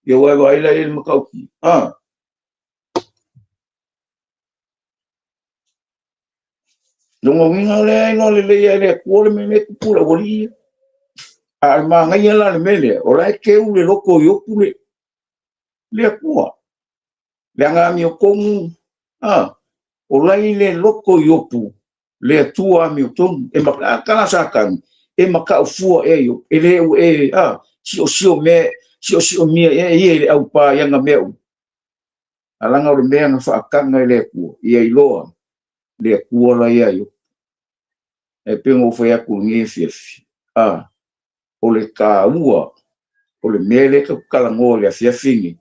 Ia ua e vaai la i le mataupu. Lona uiga lea iloa lelei ai le Atua le mea lea e tupu i le aualii ia. A o le manaia la le mea lea, o la e teu le loto o Iopu le Atua. Le aga amiotonu, o la i le loto o Iopu le Atua amiotonu. E tala Satani, e matau fua e Iopu, e le u e, siosio mea, siosio mia e ia i le aupā i ana mea uma. Alaga o le mea na faataga i le Atua, ia iloa le Atua la ia Iopu. E pei ona ou fai atu i lenei afiafi, o le tāua, o le mea lea tatou te talanoa i le afiafi nei,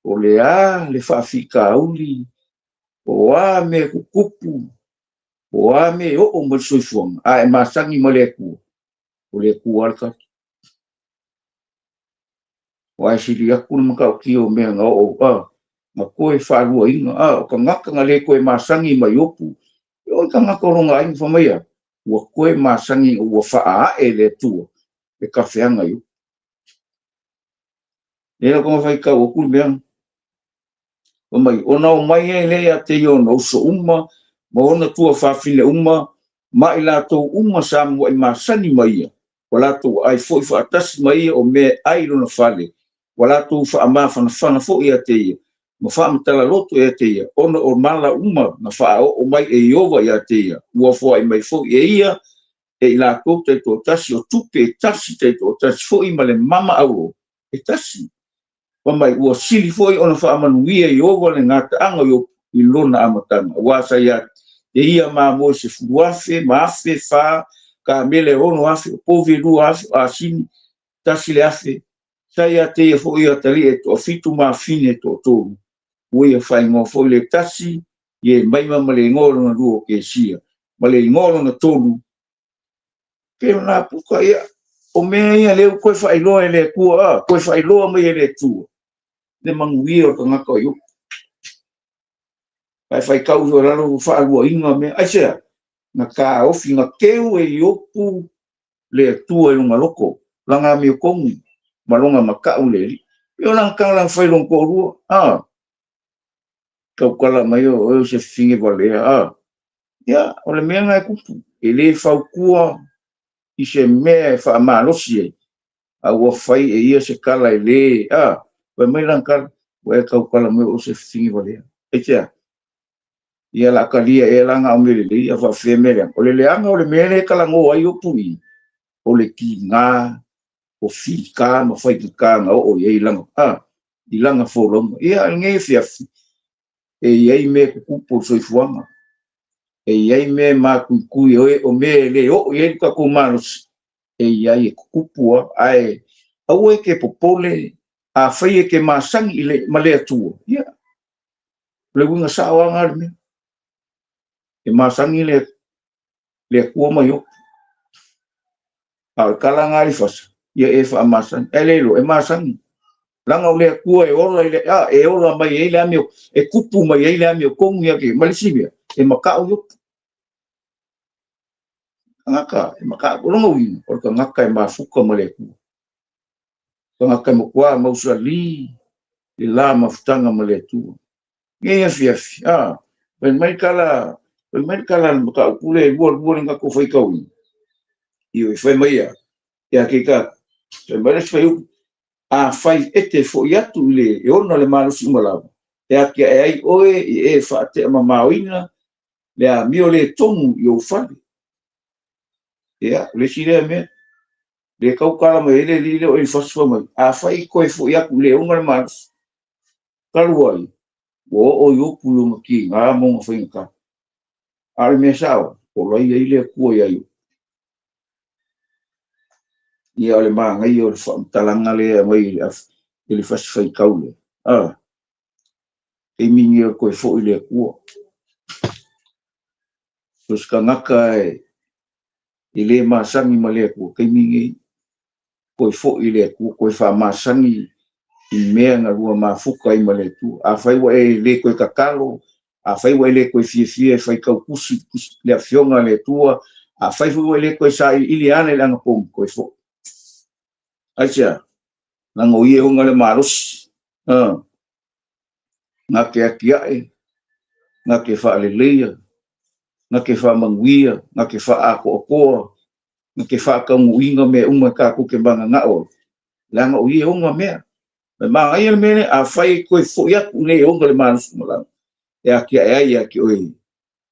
o le a le faafitauli, o a mea tutupu, o a mea e oo mai le soifuaga, a e masani ma le Atua, o le Atua lava le tali. Aua e sili atu le matautia o mea na oo, na toe faaluaina, o tagata na le toe masani ma Iopu, e oo i tagata o lona aiga, fai mai a, ua toe masani ua faaae le Atua le tafeaga i Iopu. Lea la faitau atu le mea, fai mai, ona o mai ai lea ia te ia ona uso uma, ma ona tuafafine uma, ma i latou uma sa muai masani ma ia, ua latou aai foi faatasi ma ia o mea e ai lona fale, ua latou faamafanafana foi ia te ia, ma faamatala loto ia te ia, ona o mala uma na faaoo mai e Ieova ia te ia, ua foai mai foi e ia, e i latou taitoatasi o tupe e tasi taitoatasi foi ma le mama auro e tasi. Fai mai, ua sili foi ona faamanuia Ieova le gataaga o Iopu i lona amataga, aua sa ia te ia mamoe 10,000 ma 1,400, kamela e 6,000, o povi e 2,000, o asini 1,000, sa ia te ia foi atalii e toafitu mafine e toatolu, ua ia faaigoa foi le tasi, Iemaima ma le igoa lona lua o Kesia, ma le igoa lona tolu, pe o nā puka ia, o mea ia lea ua toe faailoa e le Atua, a, toe faailoa mai e le Atua, le manuia o le tagata o Iopu. Ae faitau iho i lalo faaluaina mea, aisea? Na taofi, na teu e Iopu le Atua i lona loto, lana amiotonu ma lona matau i le Alii. E o lana tala na fai i lona toalua, a, tautala mai o oe o se fafine valea, a. Ia, o le mea lena e tupu, e le fautua i se mea e faamalosi ai, a ua fai e ia se tala e le, a, fai mai lana tala, ua e tautala mai o se fafine valea. Aisea? Ia la talia ea la na o mea lelei, a faafefea mea leaga. O le leaga o le mea lea e talanoa ai Iopu i, o le tiga, o fita ma faigata na oo i ai lana, a, i lana folauga. Ia, lenei afiafi, e i ai mea tutupu o le soifuaga. E i ai mea matuitui o mea e le oo i ai le tatou malosi, e i ai e tutupu lava. Ae aua e te popole, afai e te masani i le, ma le Atua, ia, o le uiga sao lava lena o le mea. E masani le, le Atua ma Iopu. A o le tala lena a Elifasa, ia e faamasani. Ae le iloa, e masani. Leaga o le Atua e ola i le, a, e ola mai ai le amio, e kupu mai ai le amiotonu ia te, ma le isi mea, e mata'u Iopu. Tagata, e mata'u. O lona uiga, o le tagata e mafuta ma le Atua. Tagata e matua mausali le la mafutaga ma le Atua. Nei afiafi, a, fai mai le tala, fai mai le tala a le mataupu le lua lua le tatou faitauina. Ioe, fai mai ia, ia ke ka, fai mai le isi fuaiupu, afai e te foi atu i le e ona le malosi uma lava, e atiae ai oe i e faateamamaoina le amio le tonu i ou fale. Ia, o le isi lea mea, le tautala mai ai le alii lea o Elifasi fai mai, afai e toe foi atu i le ona le malosi, talu ai, ua oo Iopu i ona tiga ma ona faigata. A o le mea sao, o la e i ai le Atua iā Iopu. Ia, o le manaia o le faamatalaga lea e aumai i le fasi faitau lea. A, taimi nei o le toe foi i le Atua. So se tagata e le masani ma le Atua, taimi nei, toe foi i le Atua, toe faamasani i mea na lua mafuta ai ma le Atua. Afai ua e le toe tatalo, afai ua e le toe fiafia e faitau tusi le Afioga a le Atua, afai foi ua e le toe sailiili ana i le anapogi, toe foi. Aisea? Leaga o ia e ona le malosi. Na te atiae, na te faaleleia, na te faamanuia, na te faaatoatoa, na te faataunuuina mea uma e tatou te mananao ai. Leaga o ia e ona mea. E manaia le mea lea, afai e toe foi atu i nei e ona le malosi malaga, e atiae ai ia te oe,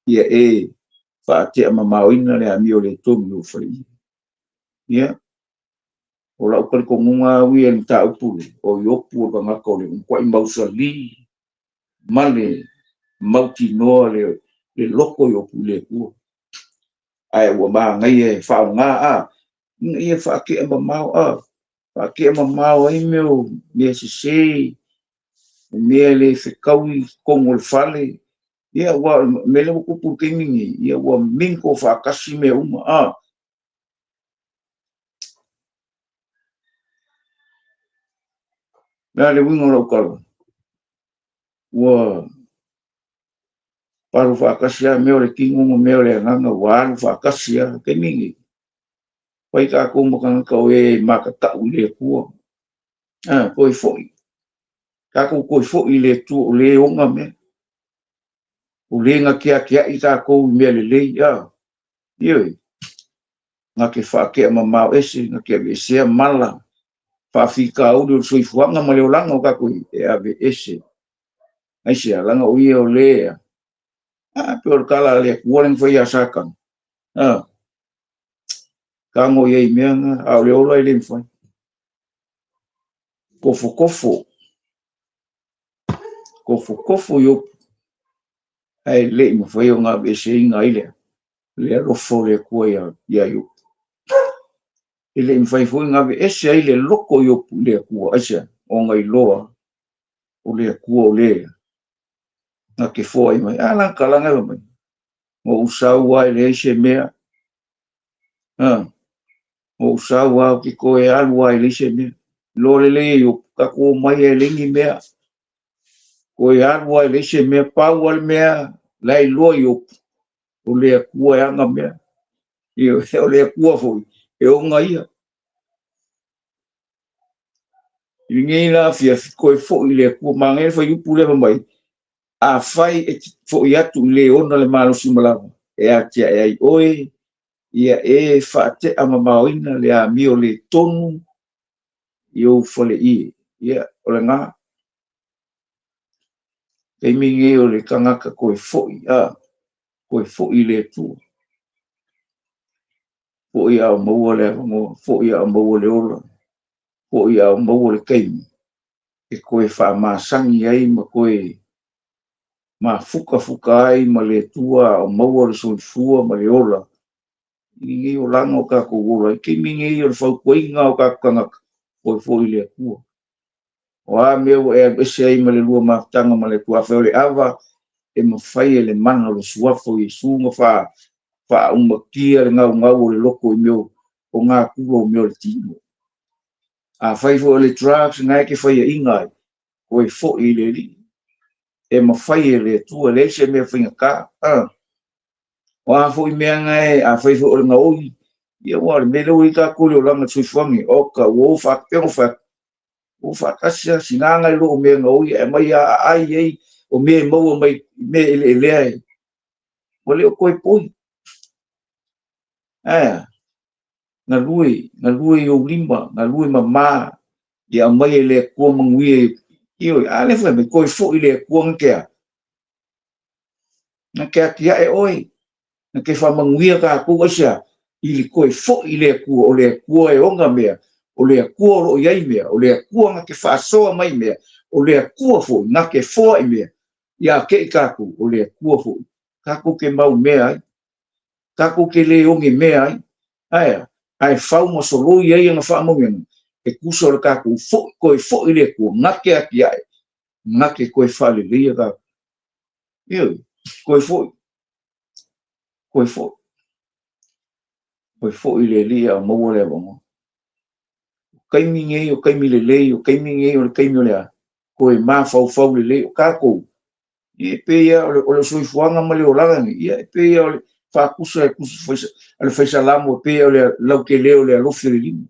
ia e faateamamaoina le amio le tonu i ou faleia. Ia, o lau talitonuga au ia i le mataupu lea, o Iopu o le tagata o le matuai mausali ma le mautinoa le loto o Iopu i le Atua. Ae ua manaia e faaaoga a, ina ia faatea mamao a, faatea mamao ai mea o mea sese, o mea le fetaui i totonu o le fale. Ia, aua o le mea lea ua tupu i le taimi nei, ia ua mingle faatasi mea uma a. O le a le uiga o lau tala? Ua palu faatasi lava mea o le tino ma mea o le agaga, ua alu faatasi lava. Taimi nei, fai tatou ma tagata o e matatau i le Atua. A, toe foi. Tatou toe foi i le Atua o le ona mea. O le na keakeai tatou i mea lelei. A, ioe. Na te faatea mamao ese, na te aveesea mala faafitauli o le soifuaga ma le olaga o tatou e aveese. Aisea, leaga o ia o le a, pei o le tala a le Atua lea na fai ia Satana. A, tago i ai i mea na, a o le ola e le mafai. Tofotofo, tofotofo Iopu, ae le i mafai ona aveeseina ai le alofa o le Atua ia Iopu. E le i mafai foi ona aveese ai le loko o Iopu i le Atua, aisea? Ona iloa o le Atua o le na te foai mai. A lana talaga e fai mai, na ou sau lava e leai se mea. Na ou sau lava ou te toe alu lava e leai se mea. Iloa lelei e Iopu, tatou omai lava e leai ni mea. Toe alu lava e leai se mea, pau lava le mea la e iloa Iopu, o le Atua e ana mea. O le Atua foi e ona ia. I lenei la afiafi, toe foi i le Atua. Manaia le fuaiupu lea fai mai, afai e te foi atu i le ona le malosi ma lava, e atiae ai oe, ia e faatea mamaoina le amio le tonu i ou faleie. Ia, o lena. Taimi nei o le tagata toe foi, a, toe foi i le Atua. Foi a o maua le avanoa, foi a o maua le ola, foi a o maua le taimi, e toe faamasani ai ma toe mafukafuka ai ma le Atua a o maua le soifua ma le ola. I lenei olaga o tatou ola, i taimi nei o le fautuaina o tatou tagata, toe foi i le Atua. O a mea ua e alu ese ai ma le lua mafutaga ma le Atua, afai o le ava, e mafai e le mana o le suafa o Iesu na faaumatia le gaugau o le loko i mea o natura o mea o le tino. Afai foi o le drugs na e te faiaina ai, toe foi i le Alii. E mafai e le Atua, e leai se mea faigata. O a foi mea na e, afai foi o le gaoi, ia ua o le mea lea ua i ai tatou i le olaga o le soifuaga, oka, ua o faapea ona fai atu, ua faatasi lava, sina nai lo o mea gaoi e aumai a aai ai, o mea e maua mai mea eleelea e, ua le o toe poi. Ae a, galue, galue i ou lima, galue mamā, ia aumai e le Atua manuia i ioe, a le fai mai, toe foi i le Atua na te a, na te atiae oe, na te faamanuia tatou aisea, i le toe foi i le Atua, o le Atua e ona mea, o le Atua o lo o i ai mea, o le Atua na te faasoa mai mea, o le Atua foi na te foai mea, ia te i tatou, o le Atua foi, tatou te mau mea ai, tatou te le oge mea ai, ae a, ae fau ma soloi ai ana faamanuiaga, e tusa o le tatou foi, toe foi i le Atua, na te atiae, na te toe faaleleia tatou. Ioe, toe foi, toe foi, toe foi i le Alii a o maua le avanoa. O taimi nei, o taimi lelei, o taimi nei o le taimi o le a, toe mafaufau lelei, o tatou, e pei lava o le soifuaga ma le olaga nei, ia e pei lava o le faatusa e tusa a le faisalamo, e pei o le lautele o le alofi o le lima.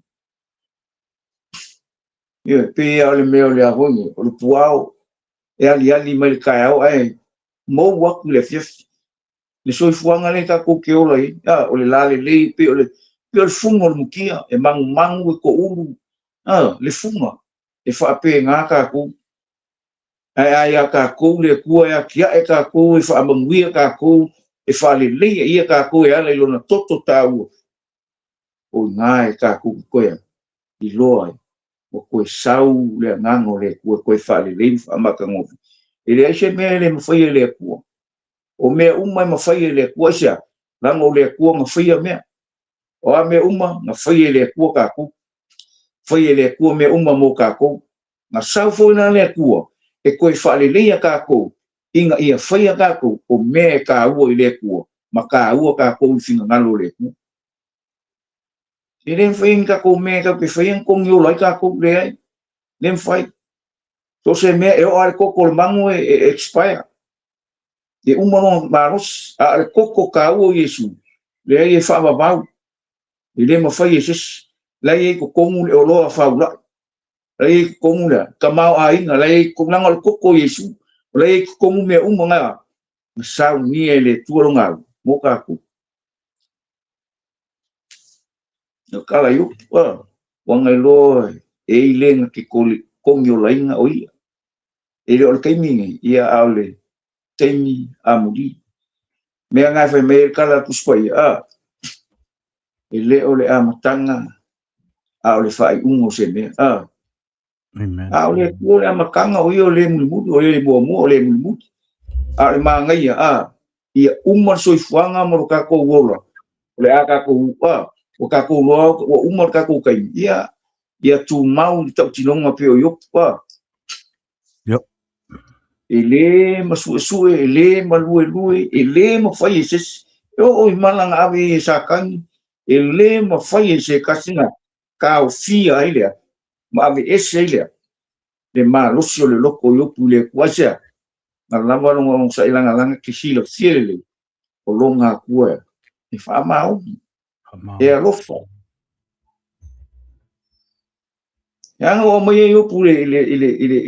Ia, e pei lava o le mea o le a foi nei, o le puao e aliali mai le taeao ae mou atu i le afiafi. Le soifuaga lea tatou te ola ai, a, o le lalelei, e pei o le, pei o le fuga o le mutia, e manumanu, e toulu, a, le fuga, e faapena tatou. Ae a ia tatou le Atua e atiae tatou, e faamanuia tatou, e faaleleia ia tatou e ala i lona toto taua, o i ina e tatou te toe iloa ai, ua toe sau le agaga o le Atua e toe faalelei ma faamatagofie. E leai se mea e le mafai e le Atua. O mea uma e mafai e le Atua. Aisea? Leaga o le Atua na faia mea. O a mea uma na faia e le Atua tatou. Faia e le Atua mea uma mo tatou. Na sau foi la le Atua e toe faaleleia tatou ina ia faia tatou o mea e taua i le Atua ma taua tatou i le finagalo o le Atua. E le mafai e ni tatou mea tatou te faia ona togi ola ai tatou, leai, le mafai. So o se mea e oo lava i le toto o le manu e expire, e uma lona malosi, a o le toto taua o Iesu, leai, e faavavau, e le mafai e se isi. La e i ai i totonu le oloa faulai, la e i ai i totonu le tamaoaiga, la e i ai i totonu, leaga o le toto o Iesu, o la e i ai i totonu mea uma na saunia e le Atua lona au mo tatou. O tala i upu, ua nailoa e i le na te kogi olaina o ia. E le o le taimi nei, ia a o le taimi amuli. Mea nga e fai mai ai le tala a le Tusi Paia, e le o le amataga, a o le faaiuga o se mea. Amen. A o le Atua o le amataga, o ia o le mulimuli, o ia le muamua, o le mulimuli. A o le manaia, ia uma le soifuaga ma lo tatou ola, o le a tatou, Ua tatou iloa ua uma le tatou taimi, ia, ia tumau i le tautinoga pei o Iopu, a. Yep. E lē masuesue, e lē maluelue, e lē mafai e se isi. E oo i mala na ave ai e Satani, e lē mafai e se tasi na taofia ai lea, ma aveese ai lea, le malosi o le loto o Iopu i le Atua. Aisea? Na lava lona onosai lagalaga ke silafia lelei, o lona Atua e faamaoni, e alofa. E ana ua aumai ai Iopu i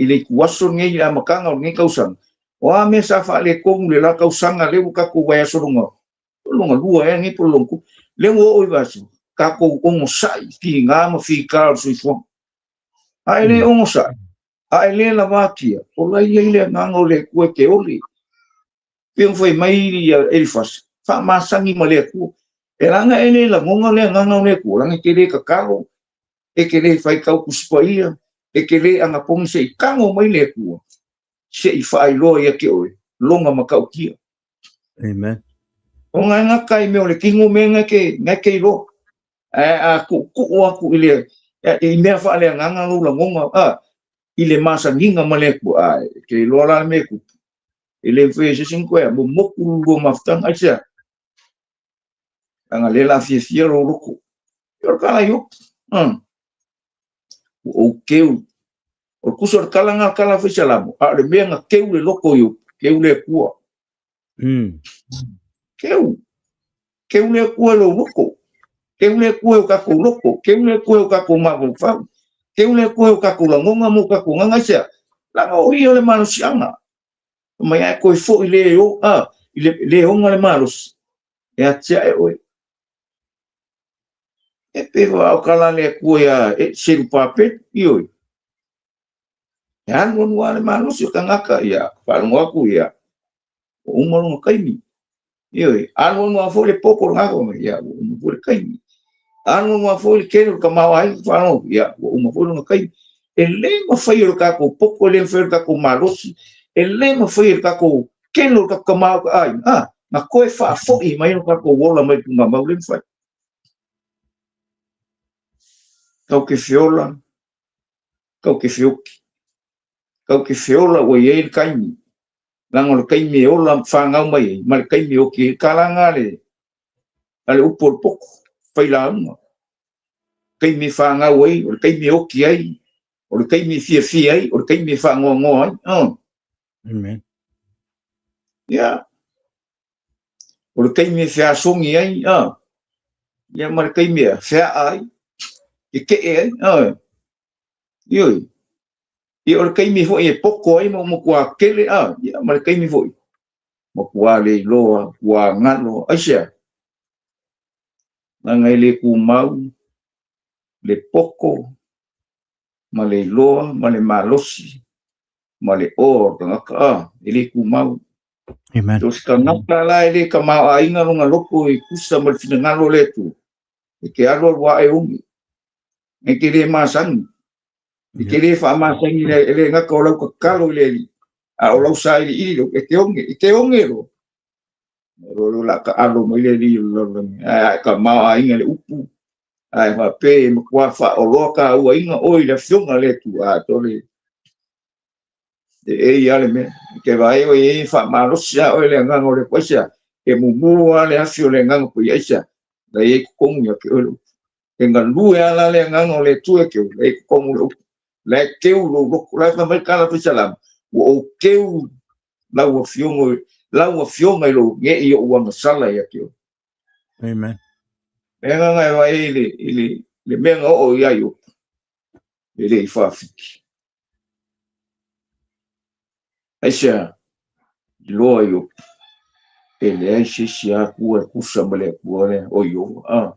le ituaso lenei, i le amataga o lenei tausaga. O a mea sa faaletonu i le la tausaga, lea ua tatou vaiaso lona, lona lua ea lenei po o le lona tolu. Lea ua oo i vaiaso, tatou onosai i tiga ma fita o le soifuaga. A e le onosai, a e le lavatia, o la e i ai le agaga o le Atua e te oli. Pei ona fai mai Elifasa, faamasani ma le Atua. E leaga e le lagona le agaga o le Atua, leaga e te le tatalo, e te le faitau Tusi Paia, e te le anapogi se i tago mai le Atua, se i faailoa ia te oe lona matautia. Amen. Ona e gata i mea o le tino mea na e te iloa. Ae a tuutuu atu i le i mea faaleagaga lou lagona, a, i le masaniga ma le Atua, a, e te iloa la le mea e tupu. E le mafai e se isi ona toe momotu lua mafutaga. Aisea? Leaga lea o le a fiafia lou loto. O le tala i upu. Ua ou keu. O le tusa o le tala na, tala fai Salamo, a o le mea na keu le loto i upu, keu le Atua. Keu. Keu le Atua i lou loto. Keu le Atua i o tatou loto. Keu le Atua i o tatou mafaufau. Keu le Atua i o tatou lagona ma o tatou agaga. Aisea? Leaga o ia o le malosiaga. Mai ae toe foi le o, a, i le, le ona le malosi, e atiae oe. E pe wa o kala le Atua ia e Serubabeli, ioe. E alu alu lava le malosi o tagata, ia, faalogo atu, ia, ua uma lona taimi. Ioe, alu alu lava foi le poto o le tagata, ia, ua uma foi le taimi. Alu alu lava foi le tele o le tamaoaiga, faalogo atu, ia, ua uma foi lona taimi. E le mafai e le tatou poto, e le mafai e le tatou malosi, e le mafai e le tatou tele o le tatou tamaoaiga, a, na toe faafoi mai lo tatou ola mai le tuugamau, le mafai. Tau te feola, tau te feoki. Tau te feola ua i ai le taimi. Leaga o le taimi e ola ma fanau mai ai, ma le taimi e oki ai. Tala lena a le upu o le poto, failauga. Taimi e fanau ai, o le taimi e oki ai, o le taimi e fiafia ai, o le taimi e faanoanoa ai. Amen. Ia. O le taimi e feasogi ai, ia ma le taimi e feaa ai, tetee ai. Ioe. Ia o le taimi foi e poto ai ma ua matua tele, a, ia ma le taimi foi matua le iloa, matua galo. Aisea? Leaga e le tumau le poto ma le iloa ma le malosi ma le oa o le tagata, a, e le tumau. Amen. So se tagata la e le tamaoaiga lona loto e tusa ma le finagalo o le Atua, e te alu alu ae oge. E te le masani. E te le faamasani e le gata o lau tatalo i le Alii, a o lau sailiili lou, e te oge, e te oge loa. Loa lea o le a taalo mai le Alii o le lalolagi, ae a e tamaoaiga i le upu, ae faapea e matua faaoloa tāuaina oe i le Afioga a le Atua, a tole e ei lava le mea. E te vaai oe e faamalosi lava oe le agaga o le Atua. Aisea? E mumu lava le afi o le agaga paia. Aisea? La e i ai totonu ia te oe le upu. E galue lava la le agaga o le Atua e keu, la e i totonu le upu. La e keu lou loto. La e fai mai le tala fai Salamo, ua ou keu lau afioga, lau afioga i lou ne i ou agasala ia te oe. Amen. Le agaga e vaai i le mea na oo i ai Iopo, e le i faafiki. Aisea? Iloa Iopo, e leai se isi Atua e tusa ma le Atua lea, o Ieova. A.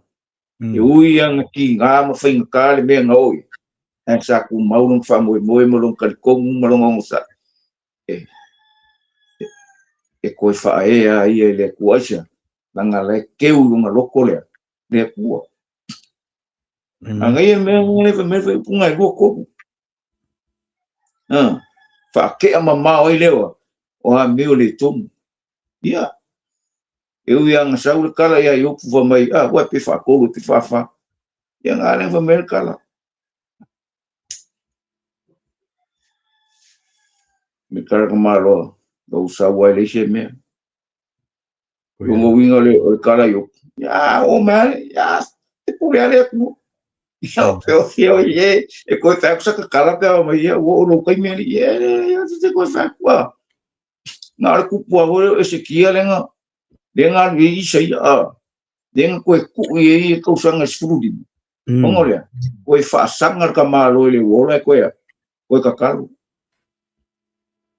E ui lava na tiga ma faigata le mea na oo i ai, ae sa tumau lona faamoemoe ma lona talitonu ma lona onosai, e toe faaea ia i le Atua. Aisea? Leaga la e keu i lona loto lea, le Atua. Agaia mea le fai mai fai upuga e lua tolu. Faatea mamao ai lea o a mea o le tonu. Ia. E ui lava ina sau le kala ia Iopu fai mai, a, ua pe faatolu pe faafa. Ia na ale fai mai le kala. Me kala ka maloa, lou sau ai le isi mea. Lunga uiga o le kala Iopu. Ia, o mea ale, ia, te pule ale aku. Ia, o pe o fia o ie, e koe whaku sa ka kala pe o mai ia, ua o lou kaimi ali, ie, ia, te koe whaku a. Na o le kupu a hoi o Esekia lenga, lenga alu i Isaia, a, lenga koe kuu i e kausaga e 15. Onga o lea, koe faasaga le tamālo i le uola e koe a, koe tatalo.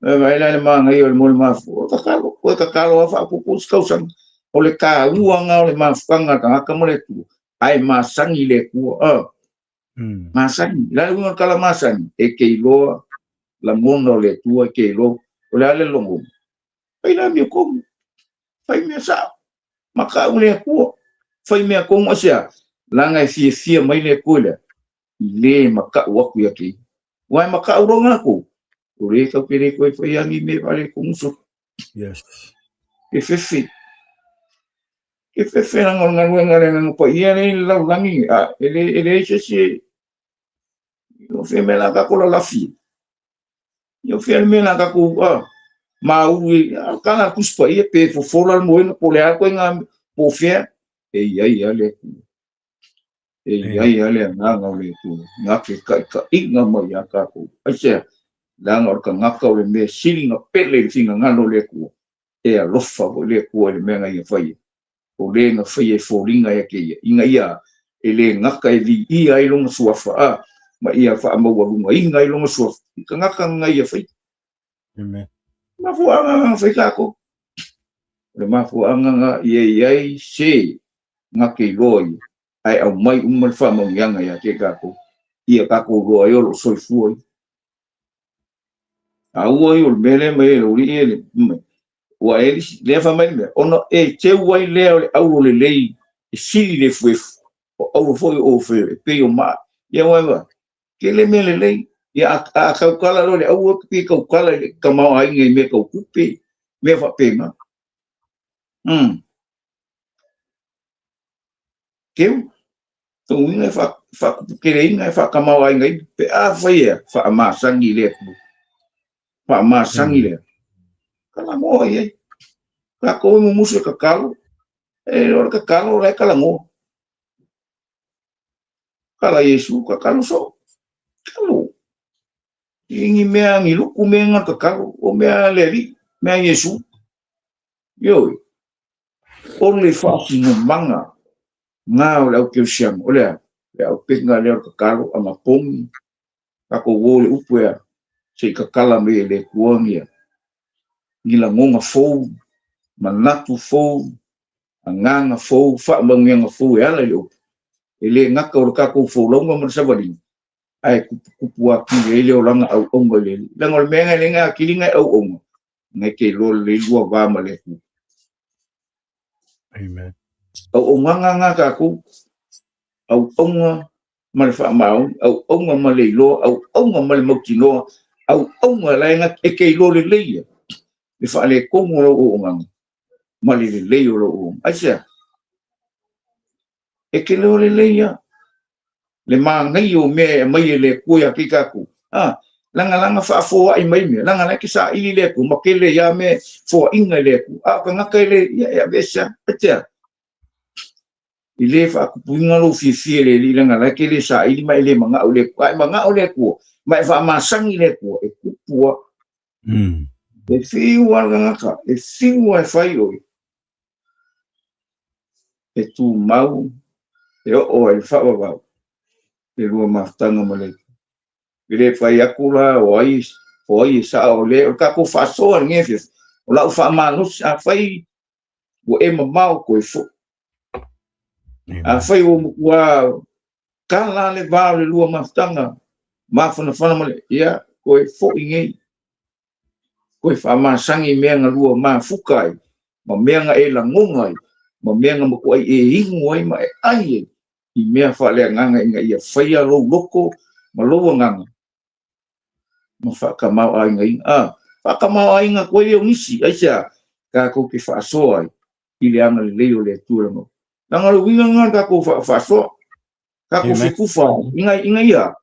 E vai la le māngai o le mo le mafua, o tatalo, koe tatalo a faapupu si kausaga. O le tāua ngā o le mafutaga a tagata ma le Atua, ae masani le Atua, a. Masani, la le uiga o le tala masani, e te iloa lagona o le Atua, e te iloa, o le a le logona. Fai la mea tonu, fai mea sao, makaʻu le Atua, fai mea tonu aisea, leaga e fiafia mai le Atua i le a? I le makaʻu atu ia te ia. Ua e makaʻu loa latou, o le tau te le toe fai agi mea faaletonu solo. Yes. Ke fefe. Ke fefe leaga o le galuega a le Agaga Paia lea i le lalolagi, a e le e leai se isi e o fea mea la tatou lalafi. Ia o fea le mea la tatou a maulu i a kala Tusi Paia pe fofola le moena po o le a ituaiga po o fea e i ai lava le Atua. E i ai lava le agaga o le Atua na te taitaiga mai ia tatou. Aisea? Leaga o le tagata o le mea sili na pele i le finagalo o le Atua, e alofa foi le Atua i le mea na ia faia. O le na faia e foliga ia te ia, ina ia e le gata e viia ai lona suafa, a, ma ia faamaualugaina ai lona suafa i tagata na ia faia. Amen. Mafuaaga na fai tatou. O le mafuaaga na ia i ai se na te iloa ia, ae aumai uma le faamanuiaga ia te tatou, ia tatou iloa ai o lo o soifua ia. A ua ia o le mea lea mai e le alii e le mai. Ua e lea fai mai le mea, ona e teu ai lea o le auro lelei e sili le efuefu, o auro foi o Ofeo e pei o maa. Ia ua e tele mea lelei. Ia a tautala loa le auro, e pei e tautala i le tamaoaiga i mea tau tupe, mea faapena. Teu. Uiga e faatuputeleina e faatamaoaigaina pe afai e faamasani i le Atua. Faamasani le Atua. Talanoa i ai. Tatou e mumusu e tatalo, e o le tatalo la e talanoa. Kala Iesu, tatalo soo. Tatalo. I ni mea ni luku mea nga tatalo, o mea le Alii, mea Iesu. Ioe. O le faatinomaga ngā o le au kerisiano, o le a? Le auupega lea o le tatalo, anapogi, tatou uo le upu ea, se i tatala mai e le Atua ni ni lagona fou, manatu fou, agaga fou, faamanuiaga fou e ala i le upu. E le gata o le tatou folauga ma le savaliga, ae tuputupu atili ai le olaga auauna i le Alii. Leaga o le mea lena e le atili na e auauna, na e te iloa lelei lua va ma le Atua. Amen. Auaunaga na tatou, auauna ma le faamaoni, auauna ma le iloa, auauna ma le mautinoa, auauna la e e te iloa lelei ia le faaletonu o lau auaunaga ma le lelei o lau auaunaga. Aisea? E te iloa lelei ia le manaia o mea e aumai e le Atua ia te tatou. A, lagalaga faafoai mai mea, leaga la e te saili le Atua ma tele ia mea foaiga i le Atua. A o tagata e le, ia e aveese lava. Aisea? I le faatupuina lou fiafia i le Alii leaga la e te le saili ma e le manao i le Atua. A e manao i le Atua ma e faamasani i le Atua, e tupu lava. E fiu lava le tagata, e fiu lava e fai oe. E tumau, e oo ai i le faavavau le lua mafutaga ma le Atua. E le fai atu la o ai, o ai e sao o le, o le tatou faasoa i lenei afiafi, o lau faamalosi, afai ua e mamao toe foi. Afai ua matua kala le va o le lua mafutaga, mafanafana ma le, ia, toe foi nei. Toe faamasani mea na lua mafuta ai, ma mea na e lagona ai, ma mea na matuai e inu ai ma e ai ai, i mea faaleagaga ina ia faia lou loto ma lou agaga, ma faatamaoaigaina. A, faatamaoaiga atu ai lea o nisi, aisea? Tatou te faasoa ai. I le agalelei o le Atua le mau. Leaga o le uiga lena o le tatou faasoa. Tatou fetufa ina ia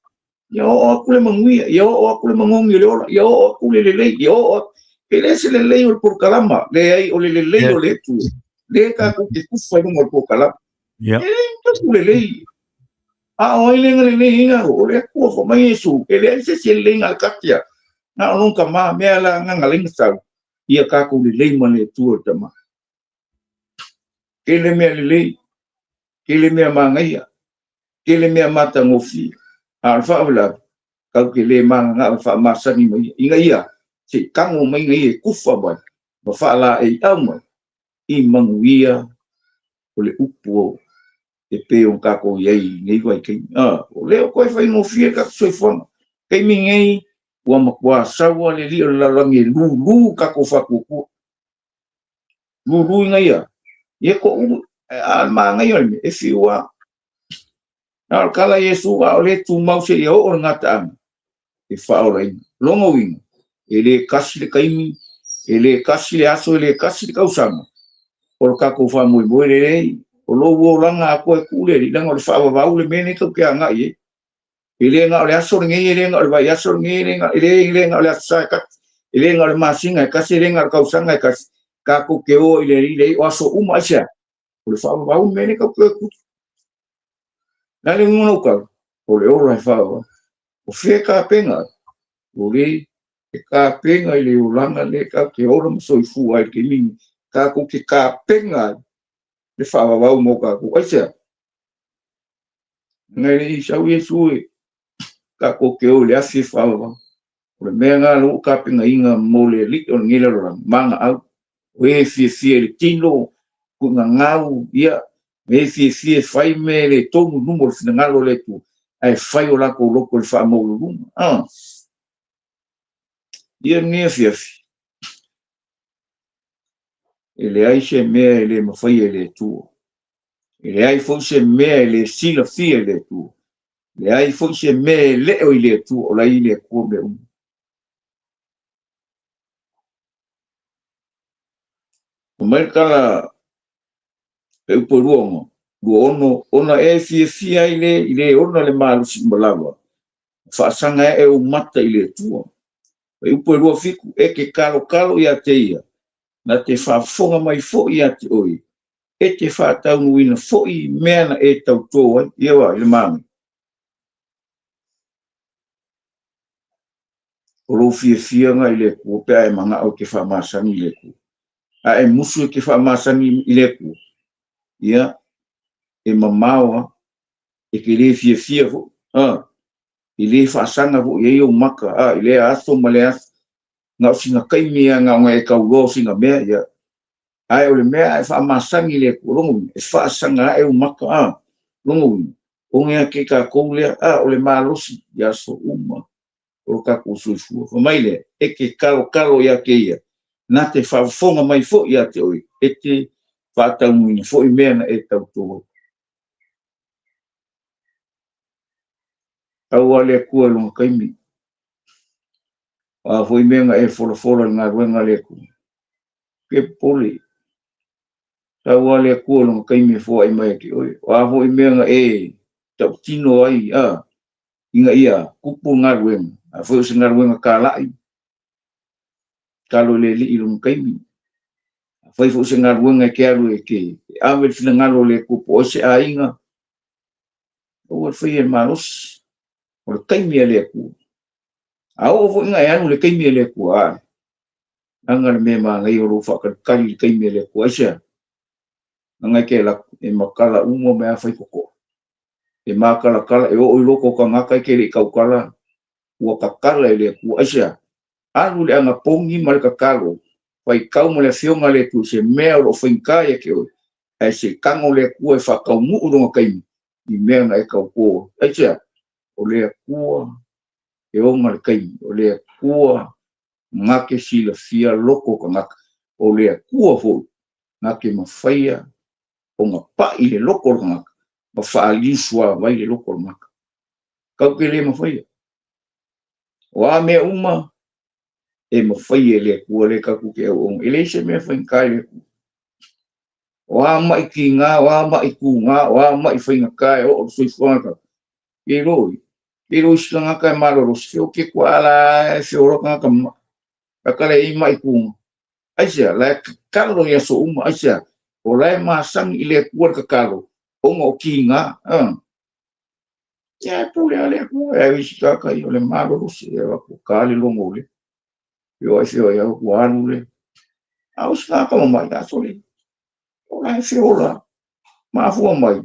ia oo atu le manuia, ia oo atu le manogi o le ola, ia oo atu le lelei, ia oo atu. E le se lelei o le polokalama, leai o le lelei o le Atua. Lea tatou te tufa i luga o le polokalama. E le tatou lelei. A o ai le lelei ina o le Atua fai mai Iesu, e leai se isi e lelei na o le tasi lava. Na o lona tama, mea la na ala ai ona sau, ia tatou lelei ma le Atua le Tama. Tele mea lelei, tele mea manaia, tele mea matagofie, a o le faalavelave, tatou te le mananao e faamasani mai ia, ina ia se i tago mai ina ia e tufa mai ma faalaeiau mai i manuia o le upu e pei ona tatou i ai i lenei vaitaimi. O lea ua toe faigofie le tatou soifuaga. Taimi nei, ua matua sau lava le alii o le lalolagi e lulu tatou faatuatua. Lulu ina ia, ia toulu, a o le manaia o le mea, e fiu lava. Na o le tala a Iesu, a o le tumau seia oo le gataaga, e faaolaina. Lona uiga, e le tasi le taimi, e le tasi le aso, e le tasi le tausaga, o le tatou faamoemoe lelei, o lou olaga atoa e tuu le Alii, leaga o le faavavau le mea lenei tatou te agai i ai. E le na o le aso lenei, e le na o le vaiaso lenei, e le na o le aso Sa e tasi, e le na o le masina e tasi, e le na o le tausaga e tasi, tatou te o i le Alii lea o aso uma, aisea? O le faavavau le mea lenei tatou te o e tutu. O le a le uiga o lau tala? O le ola e faavavau. O fea e tapena ai? O le e tapena i le olaga lea tatou te ola ma soifua ai i le taimi lenei. Tatou te tapena ai le faavavau mo tatou. Aisea? Ngai le i sau Iesu e tatou te o i le afi e faavavau. O le mea lena lea ua tapenaina mo le alii o lenei lalolagi, magaau. O e fiafia i le tino, tuugagau, ia, me e fiafia e fai mea e le tonu i luma o le finagalo o le Atua, ae fai o latou loto i le faamaualuluga. Ia lenei afiafi, e leai se mea e le mafaia e le Atua. E leai foi se mea e le silafia e le Atua. E leai foi se mea e le o i le Atua, o la e i le Atua mea uma. Fai mai le tala e upu e lua ono, ona e fiafia ai le i le ona le malosi uma lava, faasaga ae ou mata i le Atua. E upu e 27, e te kalokalo ia te ia, na te faafofoga mai foi ia te oe, e te faataunuuina foi i mea na e tautō ai. Ia wa, i le manaia. O lou fiafiaga i le Atua pe a e manao e te faamasani i le Atua. A e musu e te faamasani i le Atua, ia, e mamao lava, e te le fiafia foi, e le faasaga foi i ai ou maka, i lea aso ma lea aso. Na o sina taimi lava na ona e tauloa o sina mea, ia. Ae o le mea a e faamasani i le Atua, lona uiga, e faasaga ae ou maka, lona uiga, o nea ke tatou lea, o le malosi i aso uma o lo tatou soifua. Fai mai lea, e te kalokalo ia te ia, na te faafofoga mai foi ia te oe, e te faataunuuina foi mea na e tautō ai. Aua le Atua i lona taimi. O a foi mea na e folafola i le galuega a le Atua, ke popole. Sau a le Atua i lona taimi e foai mai ia te oe. O a foi mea na e tautino ai, ina ia tupu le galuega, a foi o se galuega talai, talo i le Alii i lona taimi. Afai foi o se galuega e te alu e te ave le finagalo o le Atua po o ai se aiga, aua le faia i le malosi. O le taimi a le Atua. A oo foi ina e alu i le taimi a le Atua, ae leaga le mea manaia o lou faatalitali i le taimi a le Atua. Aisea? Leaga e te alu atu, e matala uma mea fai totoa. E matalatala, e oo i loko o tagata e te le i tautala, ua tatala e le Atua. Aisea? Alu i le anapogi ma le tatalo, faitau ma le Afioga a le Atua i se mea o lo o faigata ia te oe, ae se i tago le Atua e faataunuu lona taimi i mea na e tauto ai. Aisea? O le Atua e ona le taimi, o le Atua na te silafia loko o tagata, o le Atua foi na te mafaia ona pai le loko o le tagata ma faaliu suavai le loko o le tagata. Tatou te le mafaia. O a mea uma e mafaia e le Atua lea tatou te auauna. E leai se mea faigata i le Atua. O a maʻi kiga, o a maʻi kuga, o a maʻi faigata e oo le soifuaga o tagata, e loi, e loi se tagata e malolosi, feoki atu lava la e feola tagata mamaʻi. Tagata le i maʻi kuga. Aisea? La e tatalo i aso uma. Aisea? O la e masani i le Atua le tatalo, ona o kiga. Ia e pule a le Atua, e ai isi tagata ia o le malolosi, e avatu ta le logo le. Feoai feoai au ua alu le. A o isi tagata mamaʻi, a sole. O la e feola. Mafua mai,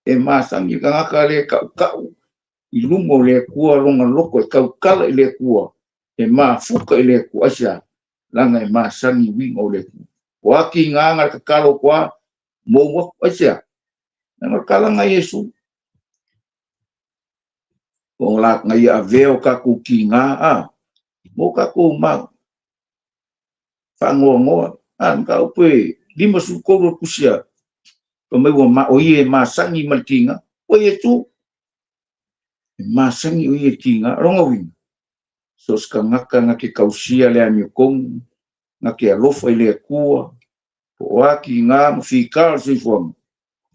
e masani le tagata le taʻutaʻu i luga o le Atua lona loto e tautala i le Atua, e mafuta i le Atua. Aisea? Leaga e masani i uiga o le Atua. O a tiga na le tatalo atu a, mou atu. Aisea? Leaga o le talaga a Iesu. O la na ia avea o tatou tiga a, mo tatou ma faanoanoa. A, mataupu e 53 o le tusi a, fai mai ua ma, o ia e masani ma le tiga. O Iesu, e masani o ia i le tiga. O lona uiga, so o se tagata na te tausia le amiotonu, na te alofa i le Atua, po o a tiga ma fita o le soifuaga,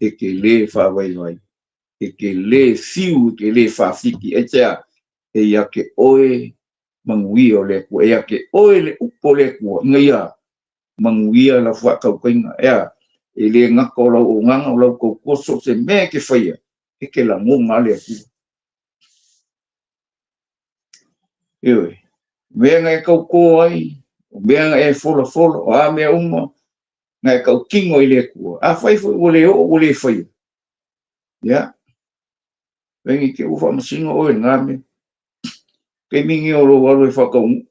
e te lē faavaivai, e te lē fiu, e te lē faafiki. Aisea? E ia te oe manuia o le Atua, e ia te oe le upu o le Atua, ina ia manuia lau faatautaiga. Ea, e lē gata o lau auaunaga, o lau tautua, so o se mea e te faia, e te lagona lava le Atua. Ioe, o mea na e tautō ai, o mea na e folafola, o a mea uma na e tautino i le Atua. Afai foi ua le oo, ua le faia, ia, venei te ua faamasino oe i lena mea. Taimi nei o lou alu e faataunuu.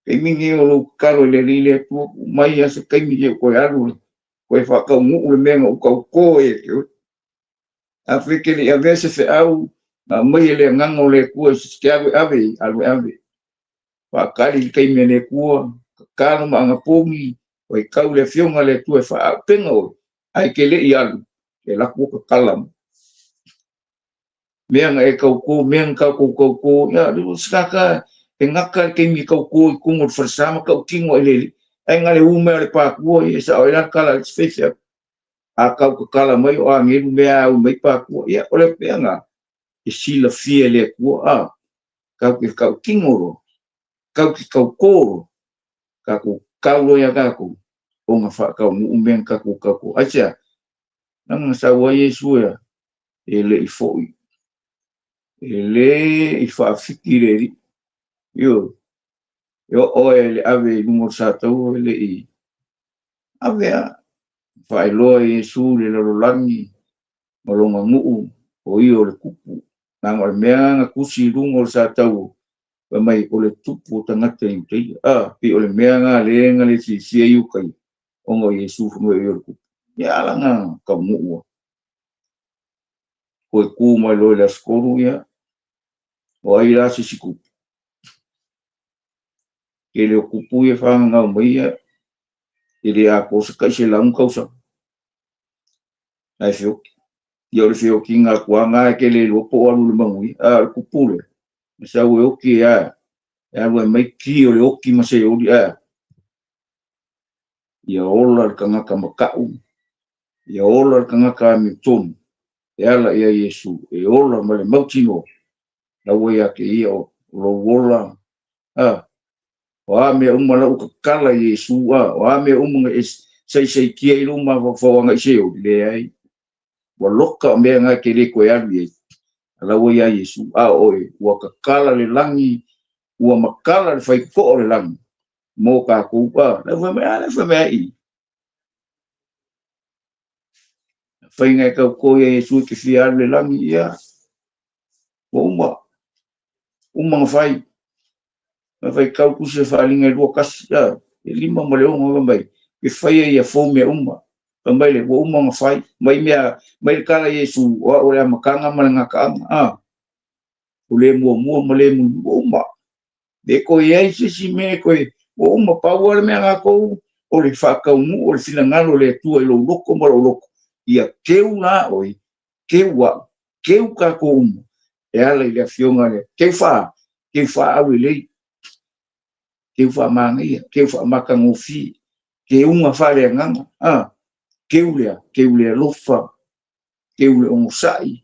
Taimi nei o lou tatalo i le Alii le Atua, tuu mai lava se taimi seia ou toe alu toe faataunuu le mea na ou tautō ai ia te oe. Afai e te le i avea se feau na aumai e le Agaga o le Atua e te alu e ave, alu e ave. Faatali i le taimi a le Atua, tatalo ma anapogi, faitau le Afioga a le Atua e faaauupega oe, ae te le i alu, e alu atu tatala mai. Mea na e tautō, mea na tatou tautō, ia, se tagata e gata le taimi e tautō i totonu o le falesa ma tautino ai le alii. Ae na le u mai o le pātua, ia e sao ai la le tala a le isi faifeau. A tau tatala mai o agelu mea a ui mai pātua, ia, o le mea na e silafia e le Atua, a, tatou te tautino loa, tatou te tautō loa, tatou tau loa ia tatou, ona faataunuu mea na tatou tautō. Aisea? Leaga na sau ai Iesu e a? E le i foi. E le i faafiki le Alii. Ioe. E oo e le ave i luga o le sataua e le i ave a. Faailoa e Iesu le lalolagi ma lona nuu o ia o le tupu. Leaga o le mea na tusi i luga o le sataua, fai mai o le tupu o tagata Iutaia. A, pei o le mea na le na le silafia e Iutaia, ona o Iesu fai mai o ia o le tupu. Ia ala na taunuu a. Toe tu mai loa i le aso 3, ia, o ai la se isi tupu? Tele o tupu ia e fagagau mai ia, e le atoa se tai 100 tausaga. Ae feoki. Ia o le feokiga atu lava na e te le iloa po o alu i le manuia. A o le tupu lea, na sau e oki e a, e alu e aumai ki o le oki ma se oli, a. Ia ola le tagata mataʻu, ia ola le tagata amiotonu, e ala ia Iesu, e ola ma le mautinoa, la ua ia te ia o lou ola, a. O a mea uma la ua tatala i Iesu, a. O a mea uma na e saisaitia ai lou mafaufau agai se oli, leai. Ua loka o mea na e te le toe alu i ai, a la ua ia Iesu, a o oe, ua tatala le lagi, ua matala le faitotoa o le lagi, mo tatou, a. La ua fai mai, a, la ua fai mai ai i. Faiga e tautō ia Iesu e te fia alu i le lagi, ia, ua uma, uma na fai. Na fai tau tusi e faaaliga e 21, a, e 5 ma le 6 fai mai, ke faia ia fou mea uma. Fai mai le, ua uma na fai, mai mea, mai le tala Iesu, o au o le amataga ma le gataaga, a, o le muamua ma le mulimuli, ua uma. Le toe i ai se isi mea e toe, ua uma, pau lava le mea latou, o le faataunuu o le finagalo o le Atua i lou loto ma lou loto, ia keu la oe, keu au, keu tatou uma, e ala i le Afioga lea, keu faa, keu faaau lelei, keu faamanaia, keu faamatagofie, Keuga faaleagaga a keu lea, keu le alofa, keu le ogosa'i,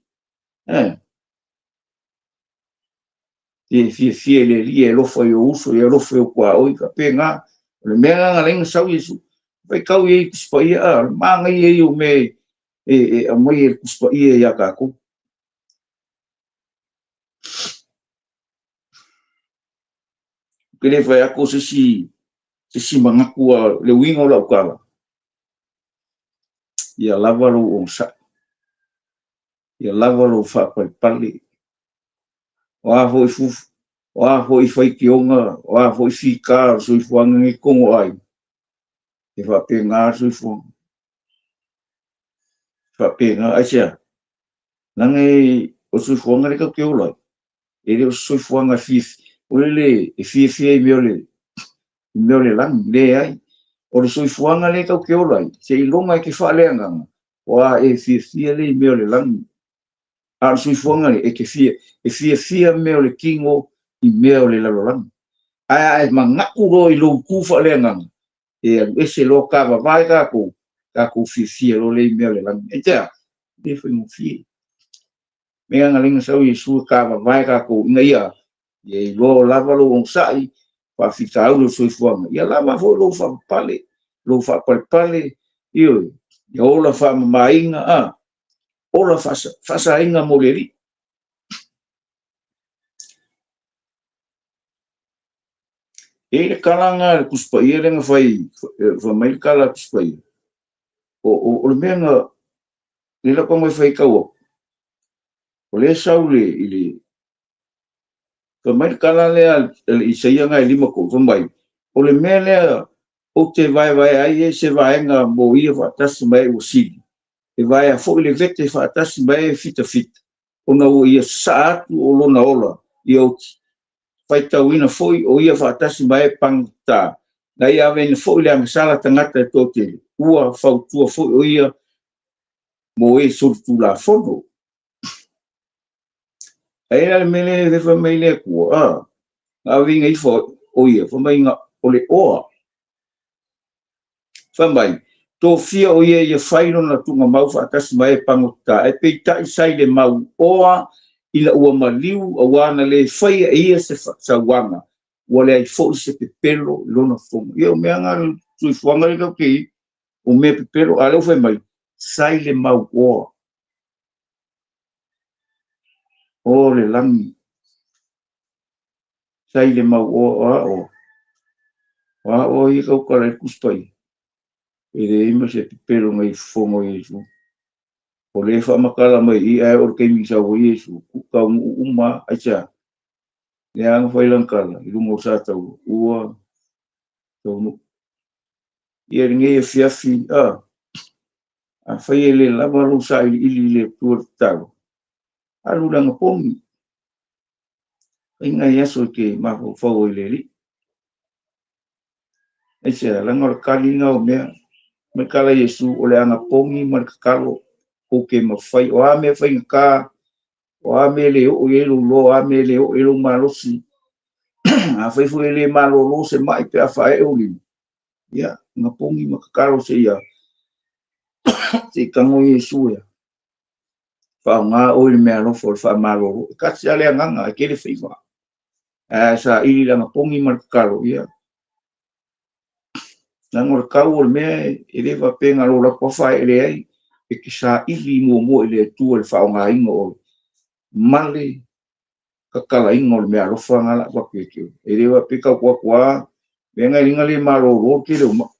e te fiafia i le Alii e alofa i ou uso, e alofa i ou tuaoi, faapena. O le mea lena na ala ai ona sau Iesu. Faitau i ai i Tusi Paia, a, o le manaia ia o mea e aumai e le Tusi Paia ia tatou. Ou te le fai atu o se isi manatu, le uiga o lau tala, ia lava lou onosai, ia lava lou faapalepale, o a foi fufu, o a foi faitioga, o a foi fita o le soifuaga nei i totonu o aiga, e faapena le soifuaga. E faapena, aisea? Leaga o le soifuaga lea tatou te ola ai, e le o se soifuaga e fiafia, o le e fiafia i mea o le, i mea o le lagi, leai. O le soifuaga lea tatou te ola ai, seiloga e te faaleagaga, aua e fiafia lea i mea o le lagi. A o le soifuaga lea, e te fia, e fiafia mea o le tino i mea o le lalolagi. Ae a e manatu loa i lou tu faaleagaga, e alu ese loa tavavae tatou, tatou fiafia loa lea i mea o le lagi. Aisea? E le faigofie. Mea na laina sau Iesu e tavavae tatou ina ia ia iloa lava lou onosai, faafitauli o le soifuaga, ia lava foi lou faapapale, lou faapalepale, ioe, ia ola faamamaina, a, ola faasaina mo le Alii. E i le tala na le Tusi Paia lea na fai, fai mai le tala a le Tusi Paia, o le mea na, le lau tago e faitau atu, o lea sau le, i le, fai mai le tala lea a le Isaia na e 53, fai mai, o le mea lea ou te vaevae ai e se vaega mo ia faatasi ma e ua sili, e vaea foi le vete faatasi ma e fitafita, ona ua ia sasaa atu o lona ola ia oti, faitauina foi o ia faatasi ma e pagota, na ia aveina foi le agasala tagata e toatele, ua fautua foi o ia mo e solitulafono. Ae a le mea lea e fai mai le Atua, a, na aveina ifo o ia, fai mai o le oa. Fai mai, tofia o ia ia fai lona tuugamau faatasi ma e pagota, ae peitai sai le mau oa ina ua maliu auā na le faia e ia se sauaga, ua leai foi se pepelo i lona fofoga. Ia o mea na le soifuaga lea tatou te i ai, o mea pepelo, a o lea ua fai mai, sai le mau oa. O le lagi, sai le mau oa, o a oa? O a oa ia tautala i le Tusi Paia? E leai ma se pepelo na i fofoga o Iesu. O lea e faamatala mai i i, ae o le taimi na sau ai Iesu, taunuu uma, aisea? Lea na fai lana tala i luga o Sataua, ua taunuu. Ia lenei afiafi, a, afai e le lava lou sailiili i le Atua le tatalo, alu le anapogi. Fai nai aso e te mafaufau ai i le Alii. Aisea, leaga o le kaliga o mea, mai kala Iesu, o le anapogi ma le tatalo, kou te mafai, o a mea faigata, o a mea le oo i ai lou loa, o a mea le oo i ai lou malosi, afai foi e le malolo se mai pe a faaee ou lima, ia, anapogi ma tatalo se ia, se i tago Iesu ia. Faaaoga oe i le mea alofa o le faamalolo. E tasi lava le agaga, e tele faiva. Ae saili le anapogi ma le tatalo, ia. Leaga o le tau o le mea e le faapea na o lou alu atu lava faaee ai, e te saili muamua i le Atua i le faaaogaina o oe ma le tatalaina o le mea alofa na la avatu ia te oe. E le faapea tau atu lava, mea na e liga le malolo le tele o mai.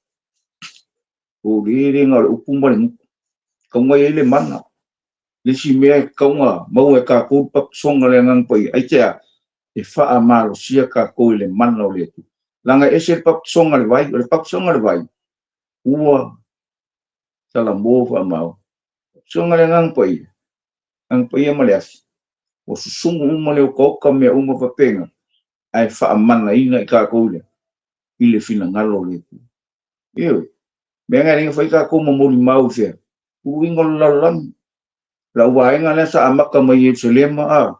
O le le na o le upu ma le gutu. Tau ai le mana. Le isi mea e tatau ona maua e tatou le papasoga o le Agaga Paia, aisea? E faamalosia tatou i le mana o le Atua. Leaga e ese le papasoga o le vai, o le papasoga o le vai, ua salamo faamao. Papasoga o le Agaga Paia, Agaga Paia ma le afi, ua susugu uma le otaota mea uma faapena, ae faamanaina i tatou i le finagalo o le Atua. Ioe, mea na e le na fai tatou ma molimau i fea? Uluiga o le lalolagi. Lau vaega lea sa amata mai Ierusalema, a,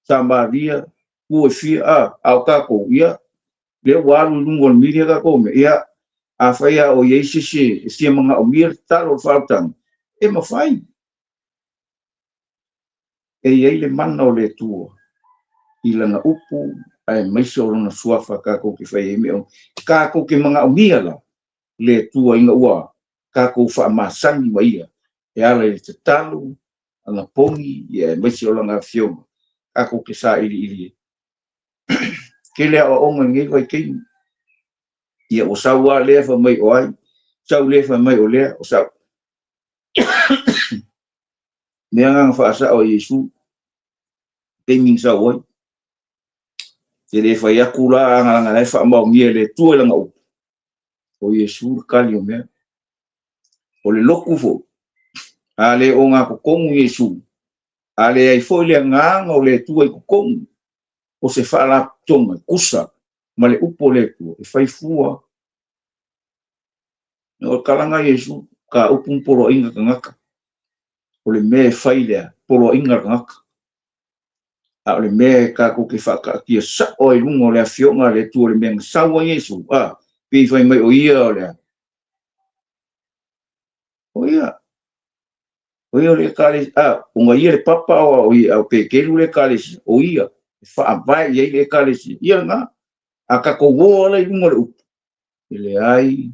Samaria, tua e fia, a, a o tatou, ia, lea ua alu i luga o le media tatou mea, ia, Afai a o i ai se isi e fia manaomia le tatalo o le faautaga, e mafai. E i ai le mana o le Atua i lana upu aemaise o lona suafa tatou te fai ai mea uma. Tatou te manaomia la le Atua ina ua tatou faamasani ma ia e ala i le tatalo, anapogi aemaise o lana afioga tatou te sailiili ai. Tele aoaoga i lenei vaitaimi. Ia ua sau lava lea fai mai o ai, sau lea fai mai o lea, o sau. Mea na na faasao e Iesu, taimi na sau ai. Te le fai atu la aga la e faamaonia e le Atua i lana upu, o Iesu le kali o mea. O le lotu foi, a le ogatotonu Iesu, a leai foi le agaga o le Atua i totonu, o se faalapotopotoga tusa ma le upu o le Atua, e fai fua. O le kalaga Iesu, ka upu ma poloaiga tagata. O le mea e fai lea, poloaiga tagata. A o le mea e tatou te faataatia sao ai i luga o le afioga a le Atua, le mea na sau ai Iesu, a, pei fai mai o ia o lea. O ia. O ia o le ekalesia, a, ona ia le papa o ia, o Peteru le ekalesia, o ia, e faavae i ai le ekalesia. Ia lena, a tatou o ala i luga o le upu, e leai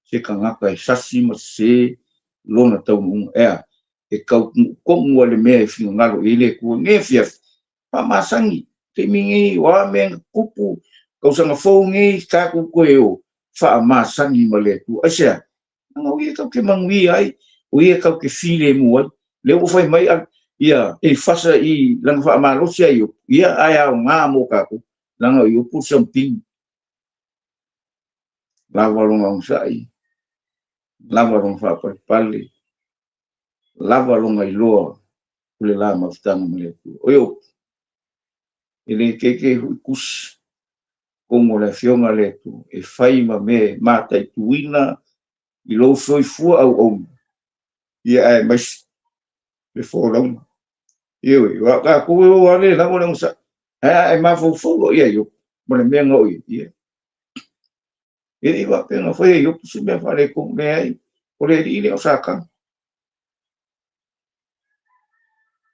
se tagata e sasi ma sese lona taunuuga. Ea, e taunuutonu le mea e finagalo i ai le Atua. Nei afiafi, faamasani, taimi nei, o a mea na tupu, tausaga fou nei, tatou toe o faamasani ma le Atua. Aisea? Leaga o ia tatou te manuia ai, o ia tatou te filemu ai. Lea ua fai mai ia Elifasa i lana faamalosi ai Iopu, ia ae aoga mo tatou, leaga o Iopu le sampini. Lava lona onosai, lava lona faapalepale, lava lona iloa o le la mafutaga ma le Atua. O Iopu, e le keikei hui kusi, tonu o le afioga a le Atua, e fai ma mea e mataituina i lou soifua auauna, ia aemaise le folauga. Ioe, aua o tatou e o lava le lava le onosai, ae a e mafaufau loa ia Iopu ma le mea na oo i ai, ia. E le i faapea na faia e Iopu se mea faaletonu, leai, o le alii lea o Satana.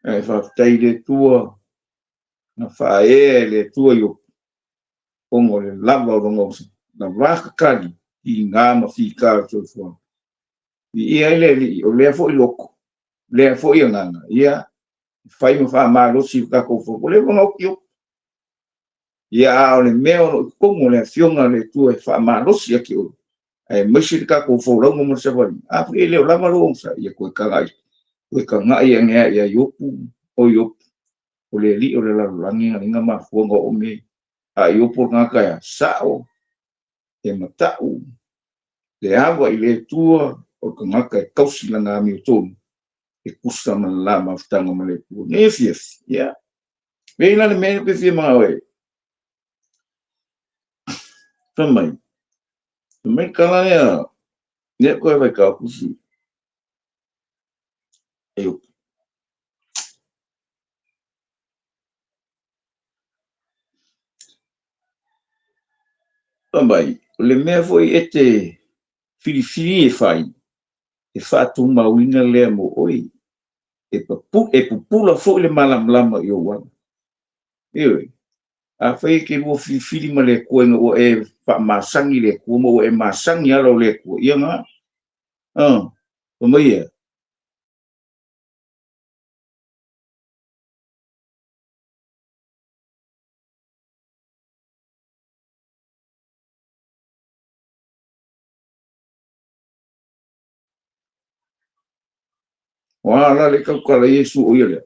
Ae faafetai i le Atua, na faaea e le Atua Iopu, ona o le lava o lona onosai, na vatatali tiga ma fita o le soifuaga. Viia ai le Alii, o lea foi loto, lea foi agaga, ia, fai ma faamalosi i le tatou fono. O lea ua oti Iopu. Ia, a o le mea o lo o i totonu o le afioga a le Atua e faamalosi ia te oe, aemaise le tatou folauga ma le savaliga, afai e le o lava lou onosai, ia toe tagai, toe tagai ane ai ia Iopu, o Iopu, o le alii o le lalolagi na linga mafua na oo mea. A Iopu o le tagata ea, sao, e matau, le ava i le Atua, o le tagata e tausi lana amiotonu, e tusa ma le la mafutaga ma le Atua. Nei afiafi, ia. Pei la le mea pe fia manao e. Fai mai, fai mai tala lea, lea koe vai ka kusi. E Iopu. Fai mai, o le mea foi e te filifili e fai, e faatumauina lea mo oe, e pupula foi le malamalama i ou ala. Ioe, afai e te lua filifili ma le Atua ina ua e faamasani le Atua ma ua e masani ala o le Atua, ia na, fai mai ia, o a la le tautala Iesu o ia lea,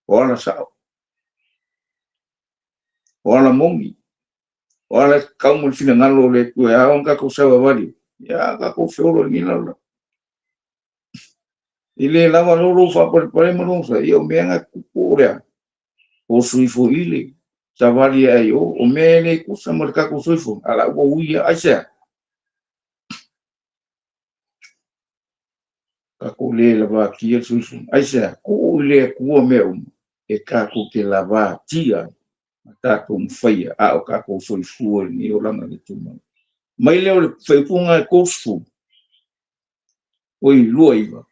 o ala sao, o ala moni, o ala tatau ma le finagalo o le Atua e ao ona tatou savavali, ia tatou feolo i lenei lalolagi. E le lava lou lou faapalepale ma lou sa, ia o mea na tupu o lea, o soifo ile, savali ai o mea e le tusa ma le tatou soifo, a la ua ui ia, aisea? Tatou le lavatia le soifo, aisea? Tuu i le Atua mea uma, e tatou te lavatia ai, ma tatou mafaia, a o tatou soifua i lenei olaga le tumau. Mai lea o le faaiupuga e 30, oi 29,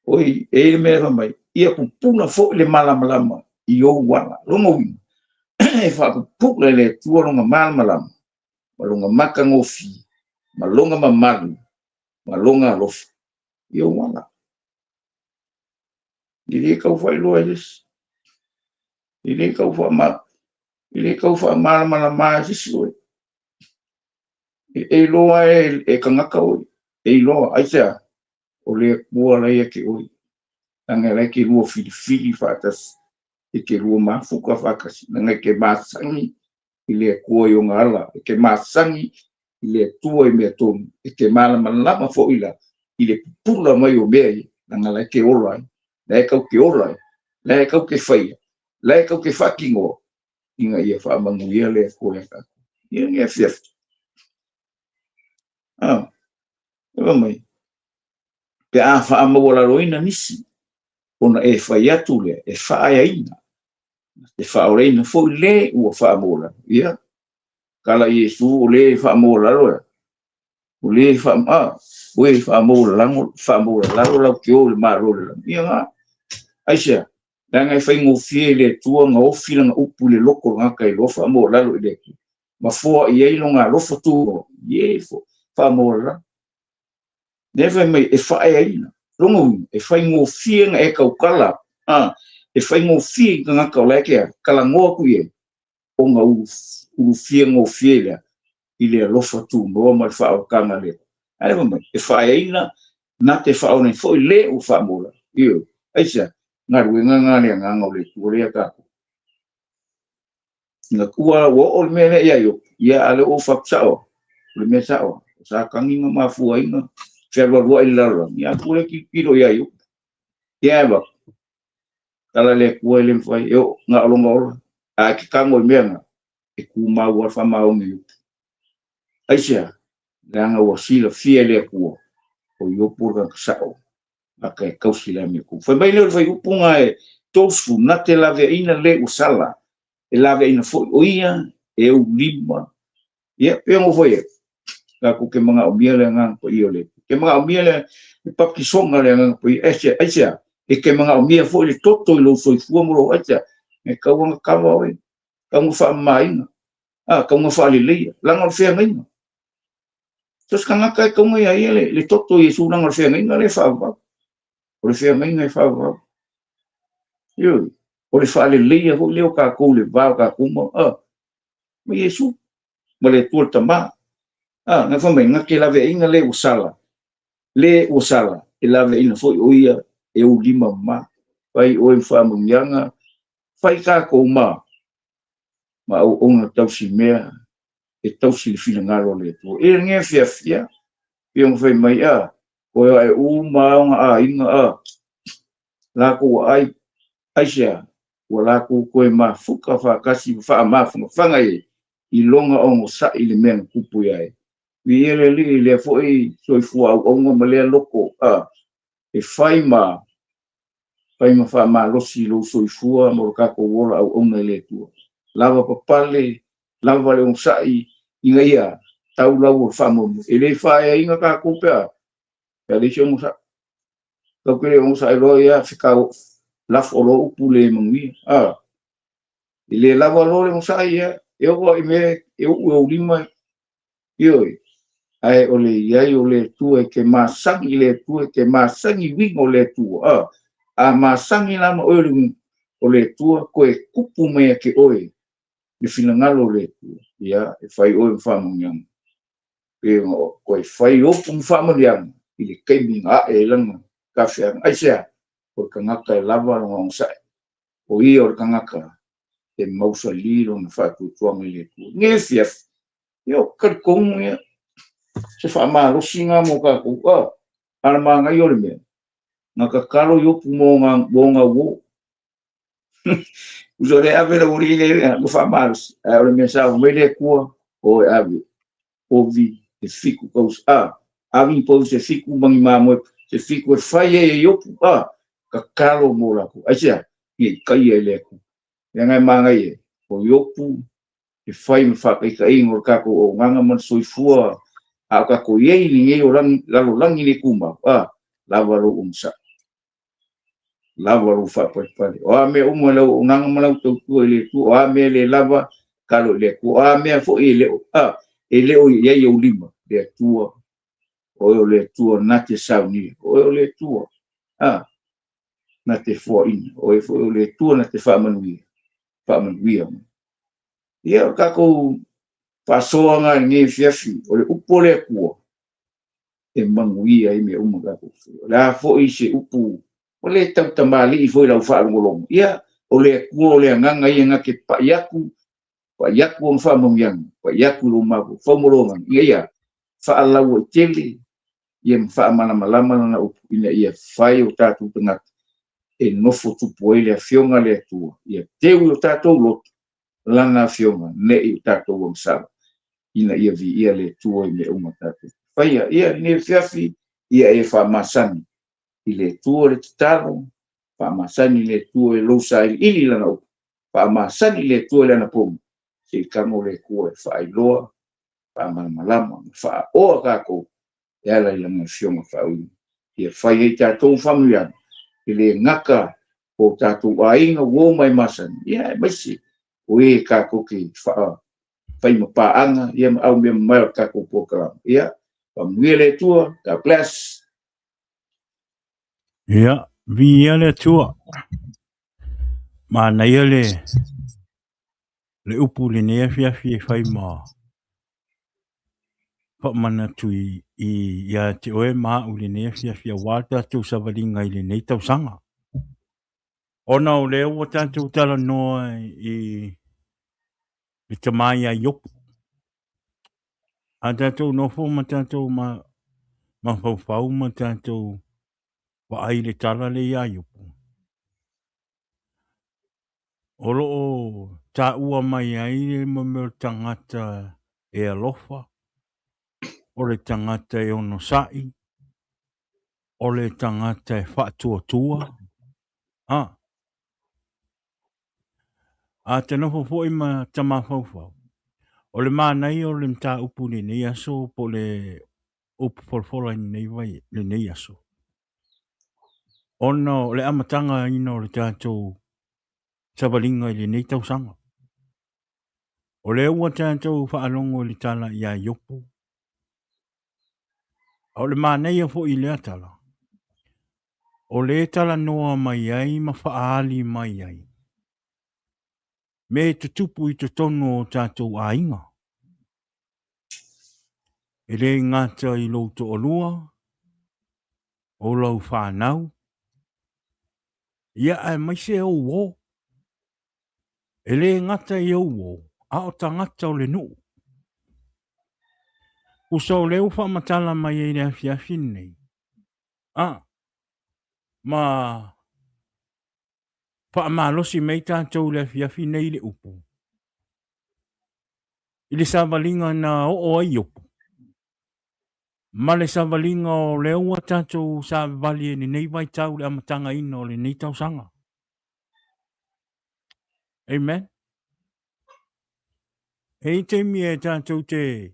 oi e i ai le mea e fai mai, ia pupula foi le malamalama i ou ala. Lona uiga, e faapupula e le Atua lona malamalama, ma lona matagofie, ma lona mamalu, ma lona alofa i ou ala. E le tau faailoa e se isi, e le tau faama, e le tau faamalamalama e se isi oe. E iloa e tagata oe, e iloa, aisea, o le Atua la ia te oe. Leaga la e te lua filifili faatasi, e te lua mafuta faatasi, leaga e te masani i le Atua i ona ala, e te masani i le Atua i mea tonu, e te malamalama foi la i le pupula mai o mea ia, leaga la e te ola ai, la e tau te ola ai, la e tau te faia, la e tau te faatinoa, ina ia faamanuia le Atua ia tatou. Ia ni afiafi. Ah, e mai, pe a faamaualaloina nisi, ona e fai atu lea, e faaeaina, e faaoleina foi le ua faamaualalo. Ia, kala Iesu o le faamaualalo ea, o le o e faamaualalo, faamaualalo lau te o le malo le lagi. Ia ngā, aisea, leaga e faigofie i le Atua na ofi lana upu i le loko o le tagata e iloa faamaualalo i le Atua. Ma foa i ai lona alofa tunoa, ie faamaualalo. Lea fai mai e faaeaina. Lona uiga, e faigofie na e tautala, e faigofie i tagata o la e te talanoa atu i ai, ona ulufia gofie lea i le alofa tunoa ma le faaolataga le. Ae fai mai, e faaeaina na te faaola foi le ua faamaualalo. Ioe, aisea, galuega na le agaga o le Atua lea tatou. Na ua oo le mea lea ia Iopu, ia a le oo fatu sao, o le mea sao, o Satani na mafuaina fealualuai le lalolagi, ia atu le tilotilo ia Iopu. Ia e avatu, tala le Atua e le mafai, e oo na o lona ola, a e te tago i mea na, e tumau a faamaoni Iopu. Aisea, leaga ua silafia e le Atua, o Iopu o le tagata sao, ata e tausi le amiotonu. Fai mai lea o le faaiupuga e 30, na te laveaina le ua sala, e laveaina foi o ia e ou lima. Ia, pe ona fai atu, tatou te manaomia le agaga paia o le Atua. Te manaomia le baptisoga le agaga paia. Aisea, aisea, e te manaomia foi le toto i lou soifua ma lou aisea, e tau ona kava oe, tau ona faamamaina, tau ona faaleleia, leaga o le feagaiga. So se tagata e tau ia ia le toto i Iesu leaga o le feagaiga lea e faavavau. O le feagaiga e faavavau. Ioe, o le faaleleia foi lea o tatou le va o tatou ma Iesu, ma le Atua le Tama. Na fai mai, na te laveaina le ua sala, le ua sala, e laveaina foi o ia e ou lima ma. Fai oe ma faamanuiaga, fai tatou ma auauna tausi mea, e tausi le finagalo o le Atua. E lenei afiafi, ia ona fai mai, koe ae uma ona aiga, latou ai, aisea, ua latou toe mafuta faatasi ma faamafanafanga i i lona onosai le mea na tupu ia e. Viia le Alii lea foi soifua auauna ma lea loko, e fai ma faamalosi lou soifua mo le tatou ola auauna i le Atua. Lava papale, lava le onosai, ina ia tau lau o le faamoemoe. E le faaeaina tatou pe a leai se onosai. Tau ke le onosai loa ia fekau lafo o loa upu le manuia. E le lava loa le onosai ia, e oo i mea, e uu e ou lima, ioe. Ae o le iai o le Atua e te masani i le Atua, e te masani uiga o le Atua. A masani la ma oe le uiga o le Atua, koe kupu mai ia te oe le finagalo o le Atua. Ia, e fai oe ma faamanuiaga. Pe koe fai opu ma faamanuiaga i le taimi na ae ai lana tafeaga. Aisea, o le tagata e lava lona onosai. O ia o le tagata e mausali lona faatuatuaga i le Atua. Nei afiafi, ia o talitonu ia, se faamalosi ngā mō tātou. Ala māngai o le mea, ngā tatalo i opu mō ngā uo. Uso le ave la uri le ngā faamalosi. Ae o le mea sa o mai le Atua, o e ave, ovi e fiku kaus. Avi ni pau se fiku mangi māmoe, se fiku e whai e i opu, tatalo mō lākou. Aisea, i kai e le Atua. Ia ngai māngai e, o i opu, E fai ma faataitaiga o le tatou auaunaga ma le soifua a o tatou i ai i lenei lalolagi le tumau, a, lava lou onosai, lava lou faapalepale. O a mea uma i lau auaunaga ma lau tautua i le Atua, o a mea le lava, tatalo i le Atua. O a mea foi e le o, a, e le o i ai ou lima, le Atua, o oe o le Atua na te saunia, o oe o le Atua, a, na te foaina, o oe foi o le Atua na te faamanuia, faamanuia mai. Ia, o tatou faasoaga i lenei afiafi, o le upu a le Atua, e manuia ai mea uma tatou te faia. O le a foi se upu, ua le tautamalii foi i lau faalogologo, ia, o le Atua o le agaga ia na te pai atu, pai atu ona faamanuiaga, pai atu i lou mafaufau ma lou agaga, ina ia faalauaitele, ia ma faamalamalama lana upu, ina ia fai o tatou tagata e nofo tupu ai le Afioga a le Atua, ia teu i o tatou loto lana Afioga, ne i o tatou agasala, ina ia viia le Atua i mea uma tatou te faia. Ia, lenei afiafi, ia e faamasani i le Atua le tatalo, faamasani i le Atua i lou sailiili i lana upu, faamasani i le Atua i le anapogi, se i tago le Atua e faailoa, faamalamalama ma faaoa tatou e ala i lana Afioga faauuina. Ia fai ai tatou faamanuiaga, e le gata o tatou aiga, uo ma e masani, ia aemaise o e tatou te fai ma paaga, ia ma au mea mamae o le tatou polokalame. Ia, faamanuia le Atua, God bless. Ia, viia le Atua. Manaia le le upu i lenei afiafi e fai ma faamanatu i ia te oe ma au i lenei afiafi aua le tatou savaliga i lenei tausaga. Ona o lea ua tatou talanoa i le tama ia Iopu. A tatou nofo ma tatou mafaufau ma tatou vaai i le tala lea ia Iopu, O lo o taua mai ai le mea o le tagata e alofa, o le tagata e onosai, o le tagata e faatuatua. A, a te nofo foi ma ta mafaufau, o le manaia o le mataupu i lenei aso po o le upu folafola i lenei, vai, lenei aso, ona o le amatagaina o le tatou savaliga i lenei tausaga. O lea ua tatou faalogo i le tala ia Iopu, a o le manaia foi i lea tala, o lea e talanoa mai ai ma faaali mai ai mea e tutupu i totonu o tatou aiga. E le gata i lou toalua, o lau fanau, ia aemaise ou uo. E le gata i ou uo, a o tagata o le nuu. Tusa o lea ua faamatala mai ai i le afiafi lenei, a, ma faamalosi mai tatou i le afiafi nei i le upu, i le savaliga na oo ai Iopu, ma le savaliga o lea ua tatou savavali ai i lenei vaitau i le amatagaina o lenei tausaga. Amen. E i ai taimi e tatou te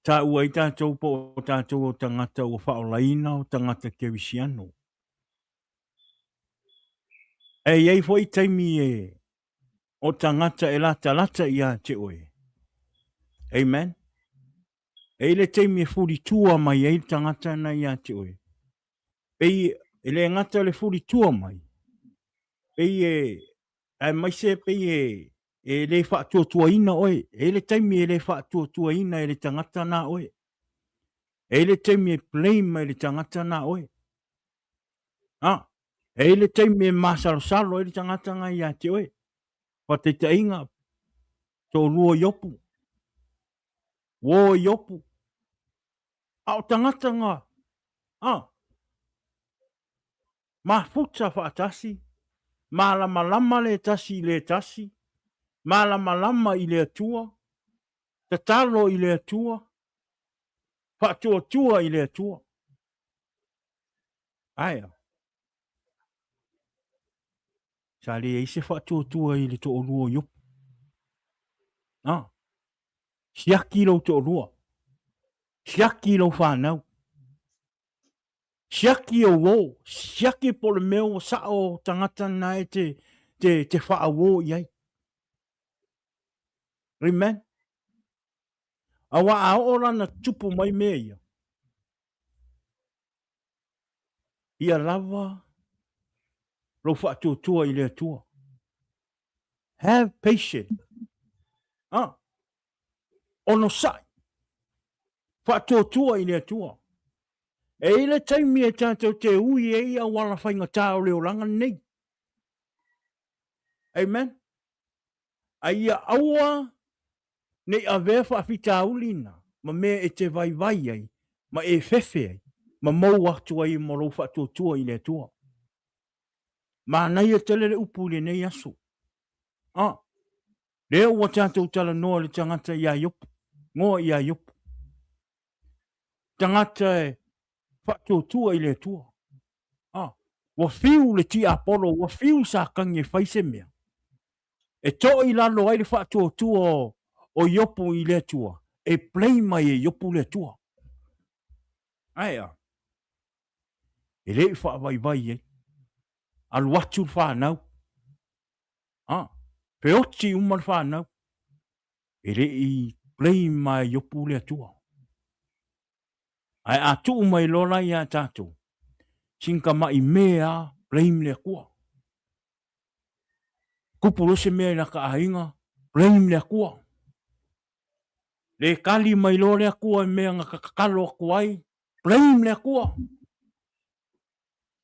taua ai tatou po o tatou o tagata ua faaolaina o tagata kerisiano. E i ai foi taimi e o tagata e latalata ia te oe. Amen. E i le taimi e fulitua mai ai le tagata na ia te oe. Pei e le gata le fulitua mai, pei e, aemaise pei e, e le faatuatuaina oe. E i le taimi e le faatuatuaina e le tagata na oe. E i le taimi e blame ai le tagata na oe. Ah, e i le taimi e masalosalo ai le tagata na ia te oe. Faataitaiga, toalua Iopu, uo Iopu, a o tagata na, ah, mafuta faatasi, malamalama le tasi i le tasi, malamalama i le Atua, tatalo i le Atua, faatuatua i le Atua. Ae a? Sa leai se faatuatua i le toalua o Iopu. Ah. Siaki lou toalua. Siaki lou fanau. Siaki ou uō. Siaki po o le mea ua sao tagata na e te, te, te faauō i ai. Amen. Aua a oo lana tupu mai mea ia, ia lava lou faatuatua i le Atua. Have patience. Ah. Onosai. Faatuatua i le Atua. E i le taimi e tātou te ui ai auala faigata o le olaga lenei. Amen. A ia aua ne i avea faafitauli na ma mea e te vaivai ai ma e fefe ai ma mou atu ai ma lou faatuatua i le Atua. Manaia tele le upu i lenei aso. Ah, lea ua tatou talanoa le tagata iā Iopu, ngoa iā Iopu. Tagata e faatuatua i le Atua. Ah, ua fiu le tiapolo, ua fiu Satani e fai se mea. E toʻi lalo ai le faatuatua o Iopu i le Atua, e blame mai e Iopu le Atua. Ae a? E le i faavaivai ai. Alu atu le fanau. Ah, feoti uma le fanau. E le i blame mai Iopu le Atua. Ae a tuu mai loa la iā tatou, sina tamaʻi mea blame le Atua. Tupu loa se mea i lata aiga, blame le Atua. Le tali mai loa le Atua i mea na tatalo atu ai, blame le Atua.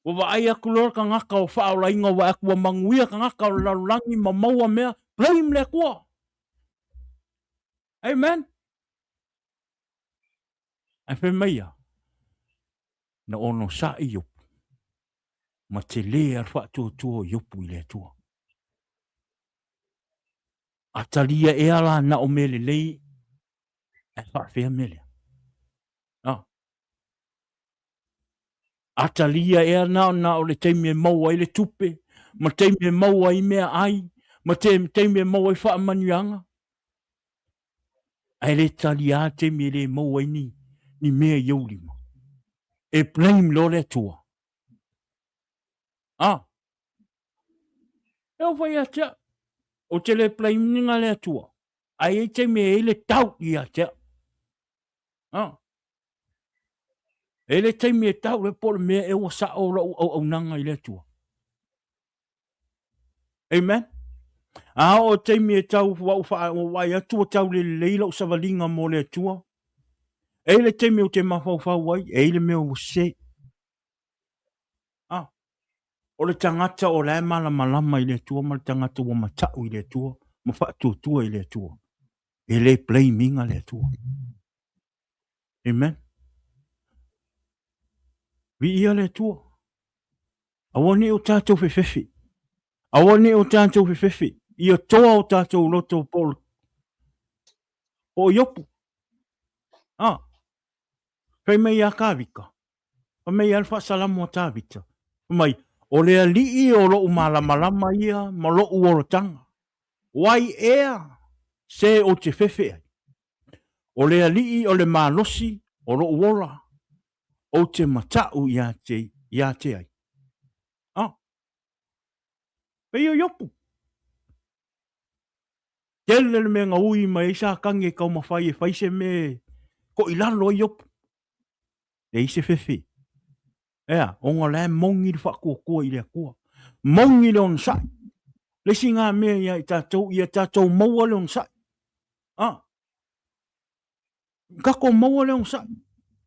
Ua vaai atu loa le tagata o faaolaina ua vaai atu ua manuia tagata o le lalolagi ma maua mea, blame le Atua. Amen. Ae fai mai ia, na onosai Iopu, ma tele a le faatuatua o Iopu i le Atua. A talia ea la na o mea lelei, ae faafea mea lea. Ah. A talia ea na na o le taimi e maua ai le tupe, ma taimi e maua ai mea ai, ma te taimi e maua ai faamanuiaga. Ae le talia taimi e le maua ai ni, ni mea i ou lima. E blame loa le Atua. Ah. E o fai ia te au. O te le blame inga le Atua. Ae i ai taimi e i ai le doubt ia te au. Ah. E le taimi e tau le po le mea e ua sao lau auaunaga i le Atua. Amen. A o taimi e tau ua wha, ua wai atu ua tau le lelei lau savaliga mo le Atua. E le taimi o te mafaufau ai, e i le mea ua se. Ah. O le tagata o la e malamalama i le Atua ma le tagata ua matau i le Atua ma faatuatua i le Atua. E le blame inga le Atua. Amen. Viia le Atua. Aua ne i o tatou fefefe. Aua ne i o tatou fefefe. Ia toa o tatou loto po o Iopu. Ah. Fai mai ia Tavita. Fai mai ia le faasalamo a Tavita. Fai mai, o le Alii o lo'u malamalama ia ma lo'u olataga. O ai ea se ou te fefe ai? O le Alii o le malosi o lo'u ola, ou te mata'u ia te, ia te ai. Ah, pei o Iopu. Tele le mea na ui mai ai Satani e taumafai e fai se mea e toʻilalo ai Iopu. Leai se fefe. Ea, ona la e moni le faatuatua i le Atua. Moni le onosai. Le isi ngā mea ia i tatou, ia tatou maua le onosai. Ah. Kako maua le onosai.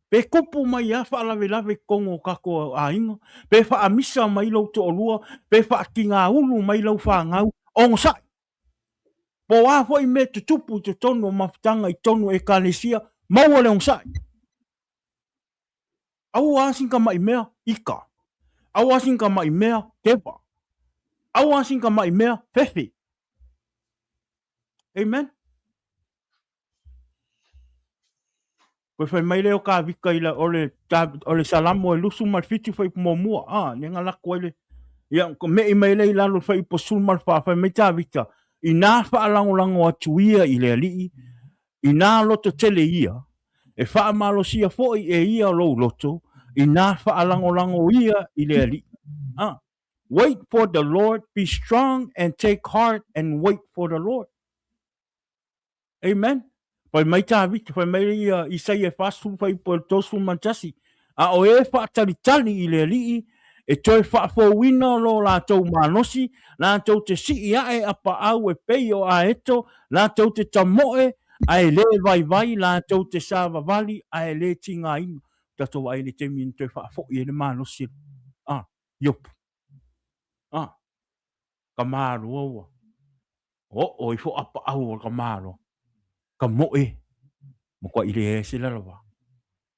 Pe kupu mai a faalavelave i totonu o tatou aiga, pe faamisa mai lou toalua, pe faatigaulu mai lau fanau, onosai. Po o a foi mea tutupu i totonu o mafutaga i totonu o Ekalesia, maua le onosai. Aua a sina tamaʻi mea, ika. Aua a sina tamaʻi mea, keva. Aua a sina tamaʻi mea, fefe. Amen. Koe fai mai lea o Tavita i la, o le, o le Salamo e 27 fuaiupu muamua. Ah, lea na lako ai le, ia, ko meʻi mai lea i lalo fuaiupu 14, fai mai Tavita, Inā faalagolago atu ia i le Alii, inā lototele ia, e faamalosia foi e ia lou loto, inā faalagolago ia i le Alii. Ah, wait for the Lord, be strong and take heart and wait for the Lord. Amen. Fai mai Tāvita, fai mai ia Isaia e 40 fai po 31, a o e faatalitali i le Alii, e toe faafouina lo latou malosi, latou te sii ae a paau e pei o aeto, latou te tamoe ae le vaivai, latou te savavali ae le tigaina. Tatou vaai i le taimi na toe faafoi ai le malosi a Iopu. A, ka maloa ua oo ifo apaau o ka maloa, ka moe, matuai leai se lalava.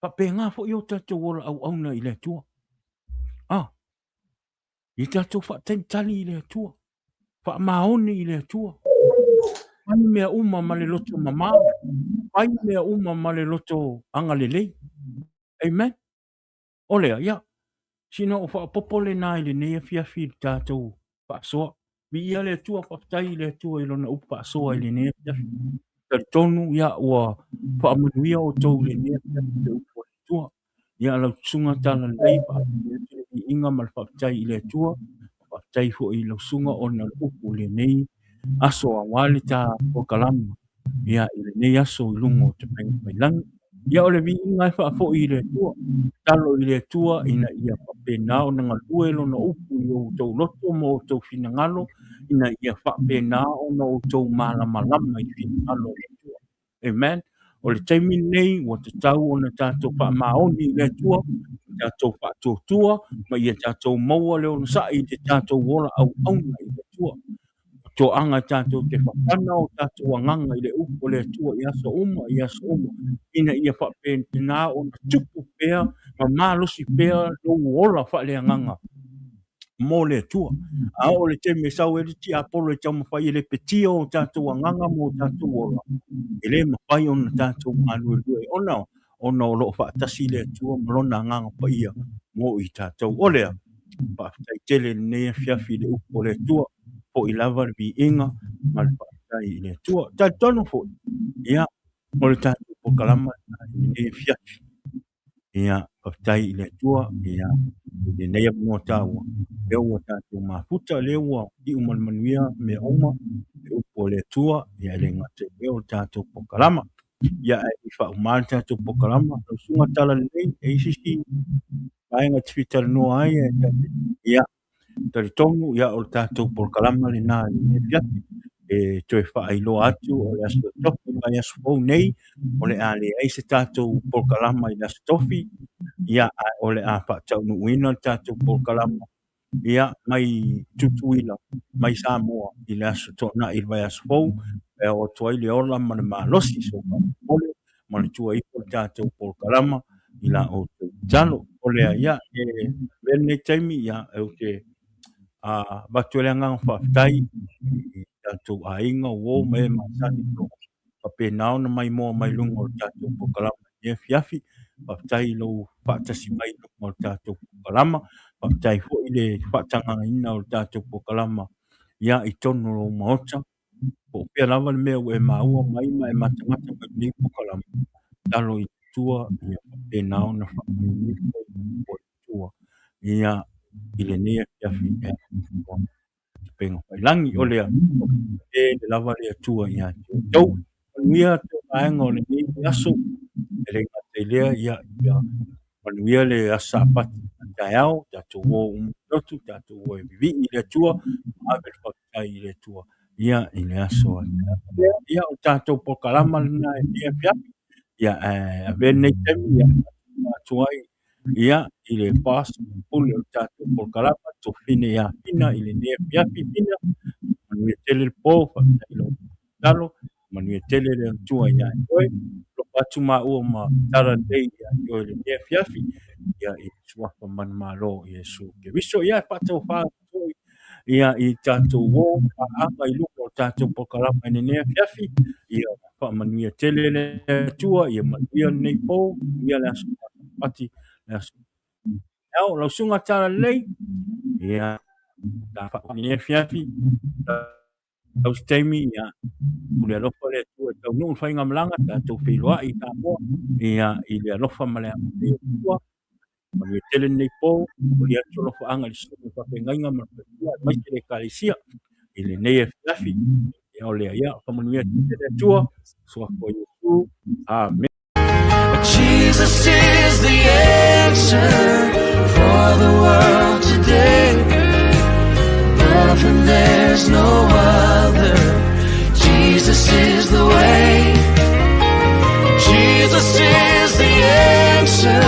Faapena foi o tatou ola auauna i le Atua. A, ia tatou faatalitali i le Atua, faamaoni i le Atua. Fai mea uma ma le loto mamao, fai mea uma ma le loto agalelei. Amen. O lea, ia, sina ou faaopoopo lena i lenei afiafi i le tatou faasoa. Viia le Atua, faafetai i le Atua i Lona upu faasoa i lenei afiafi. Talitonu, ia, ua faamanuia outou i lenei afiafi i le upu a le Atua. Ia, lau susuga Talalelei, faafetai atu le viiga ma le faafetai i le Atua. Faafetai foi i lau susuga ona o le upu i lenei aso aua le ta polokalama ia i lenei aso i luga o Tapailagi. Ia o le viiga e faafoi i le Atua, tatalo i le Atua ina ia faapena ona galue Lona upu i outou loto ma outou finagalo, ina ia faapena ona outou malamalama i finagalo o le Atua. Amen. O le taimi lenei ua tatau ona tatou faamaoni i le Atua, tatou faatuatua ma ia tatou maua le onosai i le tatou ola auauna i le Atua. O toaga tatou te fafana o tatou agaga i le upu o le Atua i aso uma, i aso uma, ina ia faapena ona tupu pea ma malosi pea lou ola faaleagaga mo le Atua. A oo le taimi e sau ai le tiapolo e taumafai e lepetia o tatou agaga ma o tatou ola, e le mafai ona tatou galuelue ona ona o lo o faatasi le Atua ma Lona Agaga Paia mo i tatou. O lea, faafetai tele i lenei afiafi i le upu o le Atua, foi lava le viiga ma le faafetai i le Atua. Talitonu foi, ia, o le tatou polokalama i lenei afiafi. Ia, faafetai i le Atua, ia, i lenei avanoa taua, lea ua tatou mafuta, lea ua iu ma le manuia mea uma, le upu o le Atua, ia e le gata i lea o le tatou polokalama. Ia, ae i faauma le tatou polokalama, lau susuga Talalelei, e i ai se isi vaega e te fia talanoa ai, ia, talitonu, ia, o le tatou polokalama lena i lenei afiafi, e toe faailoa atu o le aso Tofi mai aso fou nei, o le a leai se tatou polokalama i le aso Tofi, ia, ae o le a faataunuuina le tatou polokalama, ia, mai Tutuila, mai Samoa i le aso Toonai i le vaiaso fou, e oo atu ai le ola ma le malosi, so faamolemole, manatua ifo le tatou polokalama i la outou tatalo. O lea, ia, e avea lenei taimi, ia, ou te avatu ai le agaga faafetai i tatou aiga, uo ma e masani o lo o faapena ona maimoa mai luga o le tatou polokalama i lenei afiafi. Faafetai i lou faatasi mai i luga o le tatou polokalama. Faafetai foi i le faatagaina o le tatou polokalama, ia, i totonu o lou maota. Po o fea lava le mea ua e maua mai ma e matamata mai i lenei polokalama, tatalo i le Atua ia faapena ona faamanuia oe i le Atua, ia, i lenei afiafi e Tapega Faiilagi. O lea, e le lava le Atua ia te outou. Manuia te vaega o lenei aso, e le gata i lea, ia, ia manuia le aso Sapati taeao, tatou o uma i lotu, tatou o e vivii i le Atua, ave le faafetai i le Atua, ia, i le aso a taeao. Ia, o tatou polokalama lena i lenei afiafi, ia, ae avea lenei taimi, ia, atu ai, ia, i le boss, pule o le tatou polokalama, Tofine ia Fina i lenei afiafi. Fina, manuia tele le po, faafetai i lou tatalo, manuia tele le Atua ia te oe. Alofa atu maua ma Talalelei ia te oe i lenei afiafi, ia, i le suafa manumalo o Iesu Keriso. Ia, e faataufa atu foi, ia, i tatou uo paaga i luga o tatou polokalama i lenei afiafi, ia faamanuia tele le Atua, ia manuia lenei po, manuia le aso Sapati, le aso taeao. Lau susuga Talalelei, ia, ta faamanuia afiafi. Sau se taimi, ia, o le alofa o le Atua e taunuu le faigamalaga, tatou feiloai i Samoa, ia, i le alofa ma le agalelei o le Atua. Manuia tele lenei po, momoli atu alofaaga i le susuga i le faafeagaiga ma le faletua aemaise le Ekalesia i lenei afiafi. Ia o lea, ia, faamanuia tele le Atua, suafa o Iesu. Amene. Jesus is the answer for the world today. Above him there's no other. Jesus is the way. Jesus is the answer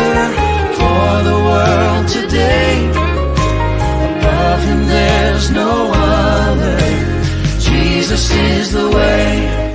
for the world today. Above him there's no other. Jesus is the way.